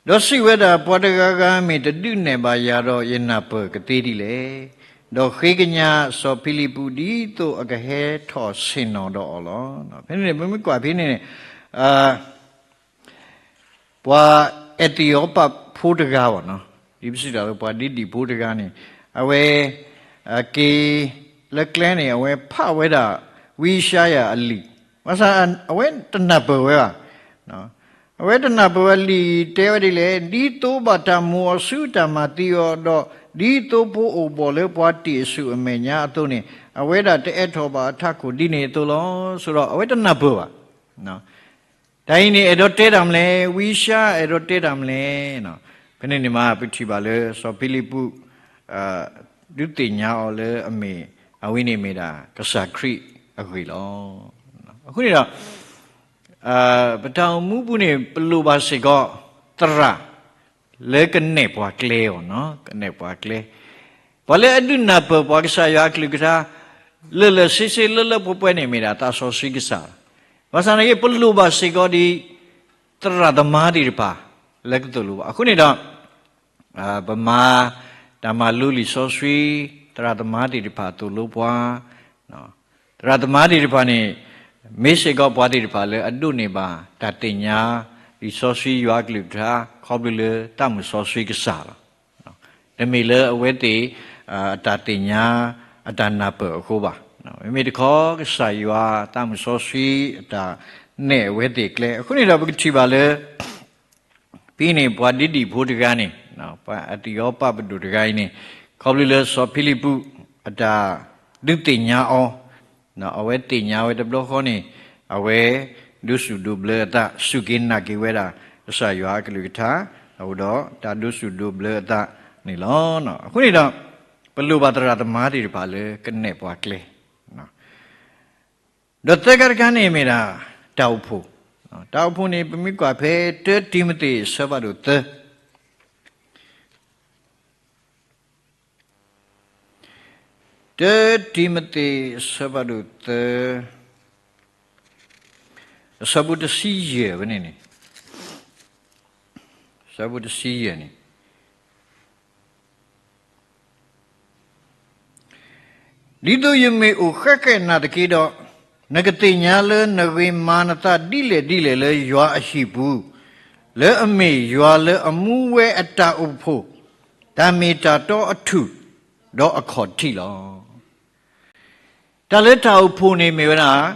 ဒီးစံးဝဲဒၣ်, ပှၤတဂၤဂၤမ့ၢ်တဒုးနဲၣ်ဘၣ်ယၤဒီး ယနၢ်ပၢၢ်ကသ့ဒ်လဲၣ်. ဒီးဃ့ကညးစီၤဖံလံးပူး ဒ်သိးအကဟဲထီၣ်ဆ့ၣ်နီၤဒီးအီၤလီၤ. ဖဲန့ၣ်န့ၣ် ပမ့ၢ်ကွၢ်ဖဲန့ၣ်န့ၣ် ပှၤအဲၣ်သံးအီပးဖိတဂၤဘၣ်နီၤ, ဒ်ပစံးတၢ်လၢပှၤဒ့ဒံၣ်ဖိတဂၤန့ၣ် အဝဲ က့ၤလၢကျဲန့ၣ် အဝဲဖးဝဲဒၣ် ဝံယၡါယၤအလံာ်, ဘၣ်ဆၣ်အဝဲတနၢ်ပၢၢ်ဝဲဘၣ်. အဝဲတနၢ်ပၢၢ်ဝဲလံာ်တဲဝဲဒ်လဲၣ်, ဒ်သိးဘၣ်တၢ်မိၣ်အီၤဆူတၢ်မၤသံအီၤ, ဒီးဒ်သိးဖိအိၣ်ဘှီၣ်လၢပှၤတ့ၢ်အဆူၣ်အမဲာ်ညါအသိးန့ၣ်, အဝဲဒၣ်တအိးထီၣ်ဘၣ်အထးခိၣ်ဒ်န့ၣ်အသိးလီၤ. ဆိုတော့ အဝဲတနၢ်ပၢၢ်ဘၣ်. တၢ်အံၤန့ၣ် အဲၣ်ဒိးတဲတၢ်မနုၤလဲၣ်, ဝံယၡါယၤအဲၣ်ဒိးတဲတၢ်မနုၤလဲၣ်. ဖဲန့ၣ်န့ၣ်မး ပထံၣ်ဘၣ်လၢစီၤဖံလံးပူး ဒုးသ့ၣ်ညါအီၤလၢအမ့ၢ် အဝဲန့ၣ်မ့ၢ်ဒၣ်ကစၢ်ခရံာ်အဂ့ၢ်လီၤ. အဃိန့ၣ်ဒီး ပတၢ်အိၣ်မူပူၤန့ၣ် ပလိၣ်ဘၣ်စ့ၢ်ကီး သရၣ် လၢကနဲၣ်ပှၤကျဲအီၤ, ကနဲၣ်ပှၤကျဲ, ပှၤလၢအဒုးနၢ်ပၢၢ်ပှၤကစၢ်ယွၤအကလုၢ်ကထါ လၢာ်လၢာ်ဆ့ဆ့လၢလၢပှဲၤပှဲၤန့ၣ် မ့ၢ်ဒၣ်သးစီဆှံကစၢ်. ဘၣ်ဆၣ်န့ၣ် ပလိၣ်ဘၣ်စ့ၢ်ကီးဒ် သရၣ်သမါသ့ၣ်တဖၣ် လၢကသိၣ်လိပှၤ. အဃိန့ၣ်ဒီး ပမၤတၢ်မၤလိလံာ်စီဆှံ, သရၣ်သမါသ့ၣ်တဖၣ်သိၣ်လိပှၤ, သရၣ်သမါသ့ၣ်တဖၣ်န့ၣ် မ့ၢ်စ့ၢ်ကီးပှၤသ့ၣ်တဖၣ်လၢအဒိးန့ၢ်ဘၣ်တၢ်သ့ၣ်ညါ လံာ်စီဆှံယွၤအကလုၢ်ကထါ ခီဖျိလၢသးမုၣ်စီဆှံကစၢ်လီၤ. တမ့ၢ်လၢအဝဲသ့ၣ် အတၢ်သ့ၣ်ညါ အတၢ်နၢ်ပၢၢ်အဃိဘၣ်. မ့မ့ၢ်တခီ ကစၢ်ယွၤသးမုၣ်စီဆှံအတၢ်နဲၣ်အဝဲသ့ၣ်ကျဲ. အဃိန့ၣ်ဒီးပကထံၣ်ဘၣ်လၢ ဖဲန့ၣ် ပှၤဒ့ဒံၣ်ဖိတဂၤန့ၣ်, ပှၤအသံးအီပာ်ပဒိၣ်တဂၤအံၤန့ၣ် ခီဖျိလၢစီၤဖံလံးပူး အတၢ်ဒုးသ့ၣ်ညါအီၤ, အဝဲသ့ၣ်ညါဝဲတဘျီဃီန့ၣ် အဝဲဒိးစူၣ်ဒိးဘျၢအသး, စူၢ်က့ၤနာ်က့ၤဝဲဒၣ် ကစၢ်ယွၤအကလုၢ်ကထါ, အဃိဒီးတၢ်ဒိးစူၣ်ဒိးဘျၢအသးန့ၣ်လီၤ. အဃိန့ၣ်ဒီး ပလိၣ်ဘၣ်သရၣ်သမါသ့ၣ်တဖၣ်လၢကနဲၣ်ပှၤကျဲ ဒီးသၢခါတခါန့ၣ်မ့ၢ်ဒၣ် တၢ်အိၣ်ဖှိၣ်, တၢ်အိၣ်ဖှိၣ်န့ၣ် ပမ့ၢ်ကွၢ်ဖဲ တၢတံၤမသ့း အဆၢဖးဒိၣ်သၢ, တၢတံၤမသ့း အဆၢဖးဒိၣ်သၢ, အဆၢဖိတဆံယဲၢ်ဝဲန့ၣ်န့ၣ်, အဆၢဖိတဆံယဲၢ်န့ၣ် ဒ်သိးယမ့ၢ်အိၣ်ဃဲဃဲနာ်သက့ဒီး, နကသ့ၣ်ညါလၢနဂ့ၤမၤနသးဒ်လဲၣ်ဒ်လဲၣ်လၢယွၤအဟံၣ်ပူၤ, လၢအမ့ၢ်ယွၤလၢအမူဝဲအတၢ်အိၣ်ဖှိၣ်, တၢ်မ့ၢ်တၢ်တီအထူၣ်, ဒီးအခီၣ်ထံးလီၤ. တၢ်လၢတၢ်အိၣ်ဖှိၣ်န့ၣ်မ့ၢ်ဝဲဒၣ်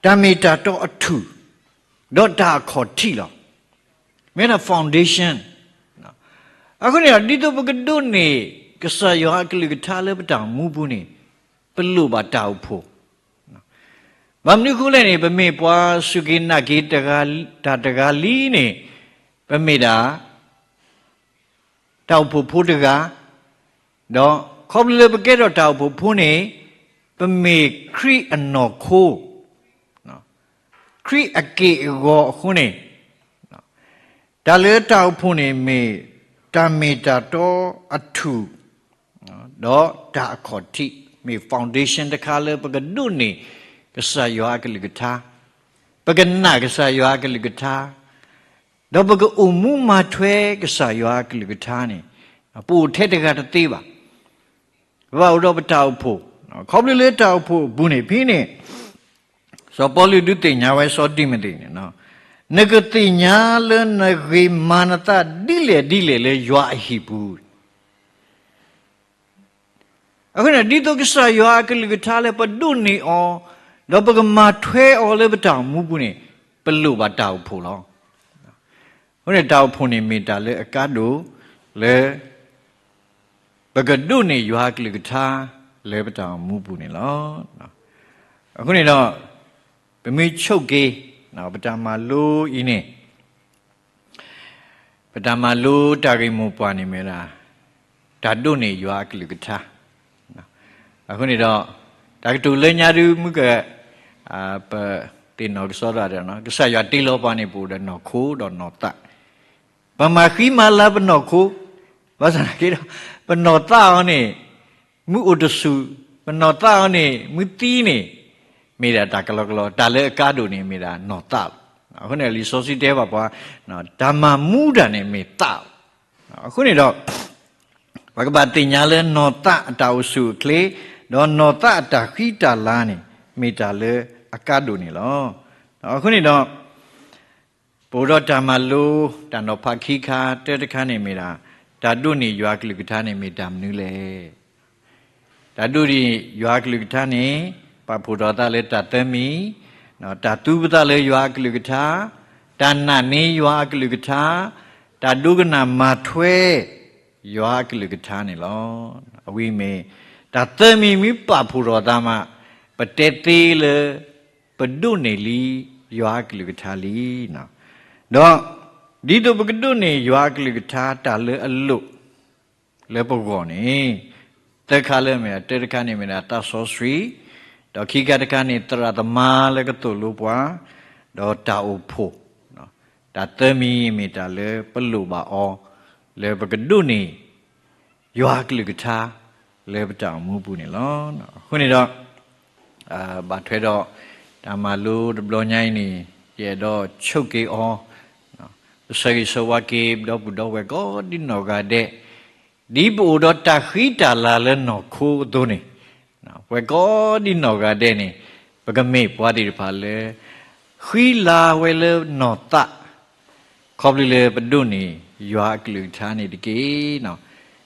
တၢ်မ့ၢ်တၢ်တီအထူၣ်, ဒီးတၢ်အခီၣ်ထံးလီၤ. မ့ၢ်ဒၣ် foundation. အဃိန့ၣ်ဒီး ဒ်သိးပကဒိးန့ၢ် ကစၢ်ယွၤအကလုၢ်ကထါလၢပတၢ်အိၣ်မူပူၤန့ၣ်, ပလိၣ်ဘၣ်တၢ်အိၣ်ဖှိၣ်. ဘၣ်မနုၤအဃိလဲၣ်န့ၣ် ပမ့ၢ်ပှၤစူၢ်က့ၤနာ်က့ၤတၢ်တဂၤလံန့ၣ်, ပမ့ၢ်ဒၣ် တၢ်အိၣ်ဖှိၣ်ဖိတဂၤ, ဒီးခီဖျိလၢပကဲထီၣ်တၢ်အိၣ်ဖှိၣ်ဖိန့ၣ်, ပမ့ၢ်ခရံာ်အနီၢ်ခိ, ခရံာ်အက့ၢ်အဂီၤအဃိန့ၣ်, တၢ်လၢတၢ်အိၣ်ဖှိၣ်န့ၣ်မ့ၢ်တၢ်မ့ၢ်တၢ်တီအထူၣ်, ဒီးတၢ်အခီၣ်ထံး, မ့ၢ် foundation တခါလၢပကဒိးန့ၢ် ကစၢ်ယွၤအကလုၢ်ကထါ, ပကနာ်ကစၢ်ယွၤအကလုၢ်ကထါ, ဒီးပကအိၣ်မူမၤထွဲကစၢ်ယွၤအကလုၢ်ကထါန့ၣ်, ပအိၣ်ထဲတဂၤတသ့ဘၣ်. ပဘၣ်အိၣ်ဒီးပတၢ်အိၣ်ဖှိၣ်, ခီဖျိလၢတၢ်အိၣ်ဖှိၣ်အပူၤန့ၣ် ဖဲန့ၣ် စီၤပီလူးဒုးသ့ၣ်ညါဝဲစီၤတံၤမသ့းန့ၣ်, နကသ့ၣ်ညါလၢနဂ့ၤမၤနသးဒ်လဲၣ်ဒ်လဲၣ်လၢယွၤအဟံၣ်ပူၤ အဃိန့ၣ် ဒ်သိးကစၢ်ယွၤအကလုၢ်ကထါလၢပဒိးန့ၢ်အီၤ, ဒီးပကမၤထွဲအီၤလၢပတၢ်အိၣ်မူပူၤန့ၣ်, ပလိၣ်ဘၣ်တၢ်အိၣ်ဖှိၣ်လီၤ. အဃိန့ၣ် တၢ်အိၣ်ဖှိၣ်န့ၣ်မ့ၢ်တၢ်လၢအကါဒိၣ်လၢ ပကဒိးန့ၢ်ယွၤအကလုၢ်ကထါလၢပတၢ်အိၣ်မူပူၤန့ၣ်လီၤ. အဃိန့ၣ်ဒီး ပမ့ၢ်ဆိက့ၤ ပတၢ်မၤလိအံၤန့ၣ် ပတၢ်မၤလိတၢ်ဂ့ၢ်မိၢ်ပှၢ်န့ၣ်မ့ၢ်ဝဲဒၣ် တၢ်ဒိးန့ၢ်ယွၤအကလုၢ်ကထါ. အဃိန့ၣ်ဒီး တၢ်ကတိၤလၢညါဒုးမုၢ်က ပသ့ၣ်နီၣ်ကစီဒီး ကစၢ်ယွၤတ့လီၤပှၤန့ၣ် ပအိၣ်ဒီးနီၢ်ခိဒီးနီၢ်သး, ပမၤဃံမၤလၤပနီၢ်ခိ, ဘၣ်ဆၣ်သနာ်က့ဒီး ပနီၢ်သးအီၤန့ၣ် မ့ၢ်အိၣ်တဆူၣ်, ပနီၢ်သးအီၤန့ၣ် မ့ၢ်သံန့ၣ် မ့ၢ်ဒၣ်တၢ်ကလီကလီ, တၢ်လၢအကါဒိၣ်န့ၣ်မ့ၢ်ဒၣ်နီၢ်သးလီၤ. အဃိန့ၣ် လံာ်စီဆှံတဲဘၣ်ပှၤ တၢ်မၤမူတၢ်န့ၣ်မ့ၢ်သးလီၤ. အဃိန့ၣ်ဒီး ပကဘၣ်သ့ၣ်ညါလၢနီၢ်သးအတၢ်အိၣ်ဆူၣ်အိၣ်ချ့, ဒီးနီၢ်သးအတၢ်ဃံတၢ်လၤန့ၣ် မ့ၢ်တၢ်လၢအကါဒိၣ်န့ၣ်လီၤ. အဃိန့ၣ်ဒီး ပအိၣ်ဒီးတၢ်မၤလိ တၢ်နီၤဖးခံခါ, တၢတခါန့ၣ်မ့ၢ်ဒၣ် တၢ်ဒိးန့ၢ်ယွၤအကလုၢ်ကထါန့ၣ်မ့ၢ်တၢ်မနုၤလဲၣ်. တၢ်ဒိးန့ၢ်ယွၤအကလုၢ်ကထါန့ၣ် ပာ်ဖှိၣ်ထီၣ်သးလၢတၢ်သၢမံၤ, တၢ်သူပသးလၢယွၤအကလုၢ်ကထါ, တၢ်နာ်န့ၢ်ယွၤအကလုၢ်ကထါ, တၢ်ဒိကနၣ်မၤထွဲ ယွၤအကလုၢ်ကထါန့ၣ်လီၤ. အဝဲမ့ၢ် တၢ်သၢမံၤမ့ၢ်ပာ်ဖှိၣ်ထီၣ်သးမး ပတဲသ့လၢ ပဒိးန့ၢ်လံ ယွၤအကလုၢ်ကထါလံ. ဒီး ဒ်သိးပကဒိးန့ၢ်ယွၤအကလုၢ်ကထါတၢ်လၢအလိၣ် လၢပဂီၢ်န့ၣ် သၢခါလၢမ့ၢ် တၢတခါန့ၣ်မ့ၢ်ဒၣ်သးစီဆှံ, ဒီးခံခါတခါန့ၣ် သရၣ်သမါလၢကသိၣ်လိပှၤ, ဒီးတၢ်အိၣ်ဖှိၣ်, တၢ်သၢမံၤမ့ၢ်တၢ်လၢပလိၣ်ဘၣ်အီၤ လၢပကဒိးန့ၢ် ယွၤအကလုၢ်ကထါ လၢပတၢ်အိၣ်မူပူၤန့ၣ်လီၤ. အဃိန့ၣ်ဒီး ဘၣ်ထွဲဒီး တၢ်မၤလိတဘျီညါအံၤန့ၣ် ယအဲၣ်ဒိးဆိက့ၤအီၤ, ပဆၢဂ့ၤဆၢဝါက့ၤ ပဒီပုၢ်ဒီဝဲၢ်ကိးဒံနီၢ်ဂၤဒဲး, ဒ်ပအိၣ်ဒီးတၢ်ဃံတၢ်လၤလၢနီၢ်ခိအသိးန့ၣ်, ပဝဲကိးဒံနီၢ်ဂၤဒဲးန့ၣ် ပကမ့ၢ်ပှၤသ့ၣ်တဖၣ်လၢ ဃံလၤဝဲလၢနီၢ်သး ခီဖျိလၢပဒိးန့ၢ်ယွၤအကလုၢ်ကထါန့ၣ်တက့ၢ်.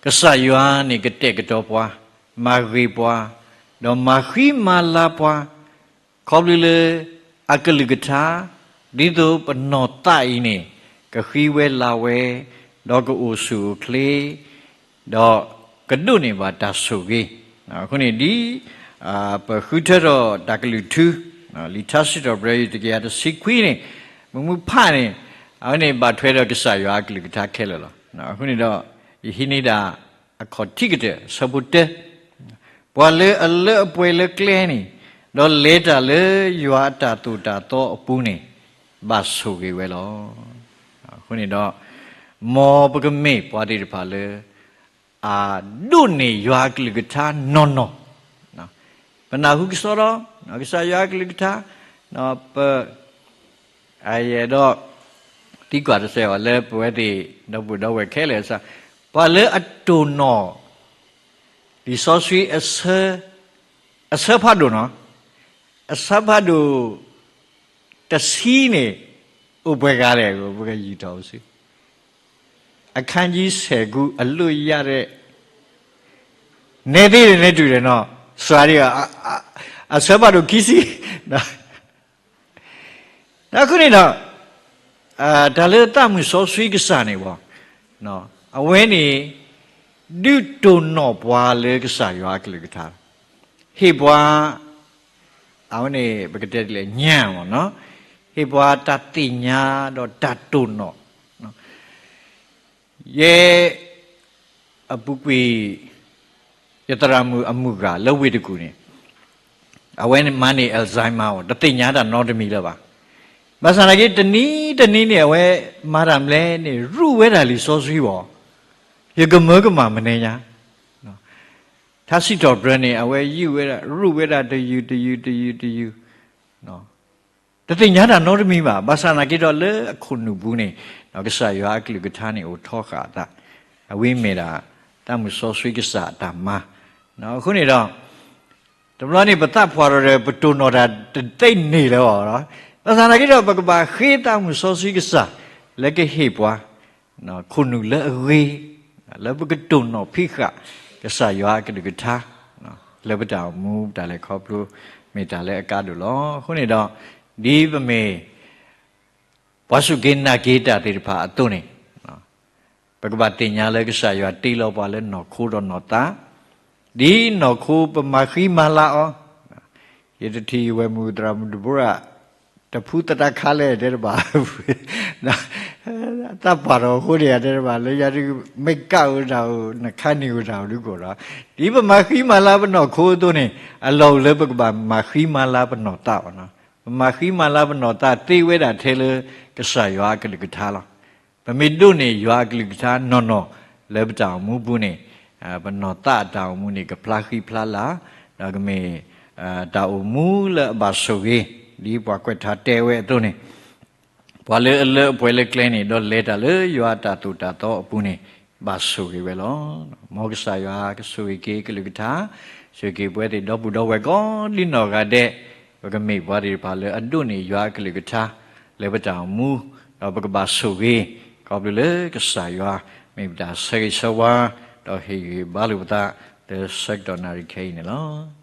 ကစၢ်ယွၤန့ၣ်ကတဲာ်ကတီၤပှၤ, မၤဂ့ၤပှၤ, ဒီးမၤဃံမၤလၤပှၤ, ခီဖျိလၢအကလုၢ်ကထါ, ဒ်သိးပနီၢ်သးအံၤန့ၣ် ကဃံဝဲလၤဝဲ, ဒီးကအိၣ်ဆူၣ်အိၣ်ချ့, ဒီးကဒိးန့ၢ်ဘၣ်တၢ်ဆိၣ်ဂ့ၤ. အဃိန့ၣ်ဒ် ပဃုထၢထီၣ်တၢ်ကလုၢ်ထူ လံာ်ထါစံးထီၣ်ပတြၢၤ တကယၤတဆံခွံန့ၣ်, မုၢ်မုၢ်ဖးန့ၣ်, အဝဲန့ၣ်ဘၣ်ထွဲဒီးကစၢ်ယွၤအကလုၢ်ကထါခဲလၢာ်လီၤ. အဃိန့ၣ်ဒီး, ယဟံးန့ၢ်ဒၣ်အခီၣ်ထံးကတၢၢ် ဆၢဖိတၢ, ပှၤလၢအလၢအပှဲၤလၢကျဲန့ၣ်, ဒီးလဲၤတၢ်လၢယွၤအတၢ်သိၣ်တၢ်သီအပူၤန့ၣ်, ဘၣ်ဆိၣ်ဂ့ၤဝဲလီၤ. အဃိန့ၣ်ဒီး, မ်ပကမ့ၢ်ပှၤသ့ၣ်တဖၣ်လၢ အဒိးန့ၢ်ယွၤအကလုၢ်ကထါနီၢ်နီၢ်, ပနၢ်ဟူကစီဒီ, ကစၢ်ယွၤအကလုၢ်ကထါ, ပ, ယအဲၣ်ဒိးသံကွၢ်တစဲးအီၤလၢပဝဲသ့ၣ်ဒီပုၢ်ဒီဝဲၢ်ခဲလၢာ်အစၢ, ပှၤလၢအတိၢ်နီၣ် လံာ်စီဆှံ အဆၢဖးဒိၣ်နီၤ, အဆၢဖးဒိၣ် တဆံန့ၣ် အိၣ်ပှဲၤဂၤလဲၣ်, ပကယူၤထီၣ်အိၣ်စု, အခန်းကြီးဆယ့်ခု အလွတ်ရတဲ့, နဲသ့န့ၣ် နဲတူၢ်ဒီးနီၤ, စှၤဒံး, အဆၢဖးဒိၣ်ခံဆံ, အဃိန့ၣ်ဒီး, တၢ်လၢသးမုၣ်စီဆှံကစၢ်န့ၣ်ဘၣ်, အဝဲန့ၣ်, ဒုးတိၢ်နီၣ်ပှၤလၢကစၢ်ယွၤအကလုၢ်ကထါ, ဟ့ၣ်ပှၤ, အဝဲန့ၣ် ပကတဲဒ်လဲၣ် ညံမ့ၢ်နီၤ, ဟ့ၣ်ပှၤတၢ်သ့ၣ်ညါဒီးတၢ်တိၢ်နီၣ်, ယဲ အပူၤကွံာ်, ယသရၣ်မုၣ်အမုၢ်ဂၤလၢဝ့ၢ်တကူၣ်န့ၣ်, အဝဲမၤန့ၢ် Alzheimer အီၤ တသ့ၣ်ညါတၢ်နီတမံၤလၢၤဘၣ်. ဘၣ်ဆၣ်သနာ်က့ တနံၤတနံၤန့ၣ် အဝဲမၤတၢ်မနုၤလဲၣ်န့ၣ် ရူးဝဲဒၣ်လံာ်စီဆှံအီၤ, ယကမၢကမၣ်မနုၤညါ, ထါစံးထီၣ်ပတြၢၤန့ၣ် အဝဲယုၢ်ဝဲဒၣ် ရူးဝဲဒၣ်တယုၢ်တယုၢ်တယုၢ်တယုၢ် တသ့ၣ်ညါတၢ်နီတမံၤဘၣ်. ဘၣ်ဆၣ်သနာ်က့ဒီးလၢအခိၣ်နူာ်ပူၤန့ၣ်, ကစၢ်ယွၤအကလုၢ်ကထါန့ၣ်အိၣ်ထီဃာ်အသး, အဝဲမ့ၢ်ဒၣ် သးမုၣ်စီဆှံကစၢ်အတၢ်မၤ, အဃိန့ၣ်ဒီး, တဘျီန့ၣ် ပသးပှၢ်ထီၣ်ဒီး ပတိၢ်နီၣ်တၢ်တသ့န့ၣ်လၢၤဘၣ်, ဘၣ်ဆၣ်သနာ်က့ဒီး ပကဘၣ်ဃ့သးမုၣ်စီဆှံကစၢ် လၢကဟ့ၣ်ပှၤ ခိၣ်နူာ်လၢအဂ့ၤ, လၢပကတိၢ်နီၣ်ဖံးဃာ် ကစၢ်ယွၤအကလုၢ်ကထါ, လၢပတၢ်အိၣ်မူ ပတၢ်လဲၤခီဖျိ မ့ၢ်တၢ်လၢအကါဒိၣ်လီၤ. အဃိန့ၣ်ဒီး, ဒ်ပမ့ၢ် ပှၤစူၢ်က့ၤနာ်က့ၤတၢ်သ့ၣ်တဖၣ်အသိးန့ၣ်, ပကဘၣ်သ့ၣ်ညါလၢကစၢ်ယွၤတ့လီၤပှၤလၢနီၢ်ခိဒီးနီၢ်သး, ဒ်နီၢ်ခိပမၤဃံမၤလၤအီၤ, ယတထံၣ်ယဝဲၢ်မုၣ်သရၣ်မုၣ်ဒဘိရၣ် တဖုသတးခါလဲၣ်တဲတဘၣ် သးပှၢ်ထီၣ်အဃိန့ၣ် တဲတဘၣ်လၢယၤဒုး မ့ၢ်ကၣ်အိၣ်တၢ်အိၣ် နခါန့ၢ်အိၣ်တၢ်အိၣ်ဒုးကီးဒီး, ဒ်ပမၤဃံမၤလၤပနီၢ်ခိအသိးန့ၣ်, အလီၢ်အိၣ်လၢပကဘၣ်မၤဃံမၤလၤပနီၢ်သးအီၤ, ပမၤဃံမၤလၤပနီၢ်သးသ့ဝဲဒၣ်ထဲလၢ ကစၢ်ယွၤအကလုၢ်ကထါလီၤ. ပမ့ၢ်ဒိးန့ၢ်ယွၤအကလုၢ်ကထါနီၢ်နီၢ်လၢပတၢ်အိၣ်မူပူၤန့ၣ်, ပနီၢ်သးအတၢ်အိၣ်မူန့ၣ် ကဖျါဃံဖျါလၤ, ဒီးကမ့ၢ် တၢ်အိၣ်မူလၢအဘၣ်ဆိၣ်ဂ့ၤ, ဒ်ပှၤကွဲးထါတဲဝဲအသိးန့ၣ်, ပှၤလၢအလၢအပှဲၤလၢကျဲန့ၣ် ဒီးလဲၤတၢ်လၢယွၤအတၢ်သိၣ်တၢ်သီအပူၤန့ၣ်, ဘၣ်ဆိၣ်ဂ့ၤဝဲလီၤ. မ်ကစၢ်ယွၤကဆိၣ်ဂ့ၤက့ၤကလုၢ်ကထါ, ဆိၣ်ဂ့ၤက့ၤပဝဲသ့ၣ်ဒီပုၢ်ဒီဝဲၢ်ကိးဒ်နီၢ်ဂၤဒဲး, ပကမ့ၢ်ပှၤသ့ၣ်တဖၣ်လၢအဒိးန့ၢ်ယွၤအကလုၢ်ကထါ လၢပတၢ်အိၣ်မူ, ဒီးပကဘၣ်ဆိၣ်ဂ့ၤ, ခီဖျိလၢကစၢ်ယွၤ မ့ၢ်ပတၢ်ဆၢဂ့ၤဆၢဝါ, ဒီးဟ့ၣ်ဂံၢ်ဘါလိာ်ပသး လၢဆၢကတီၢ်နၣ်ရံၣ်ခဲအံၤန့ၣ်လီၤ.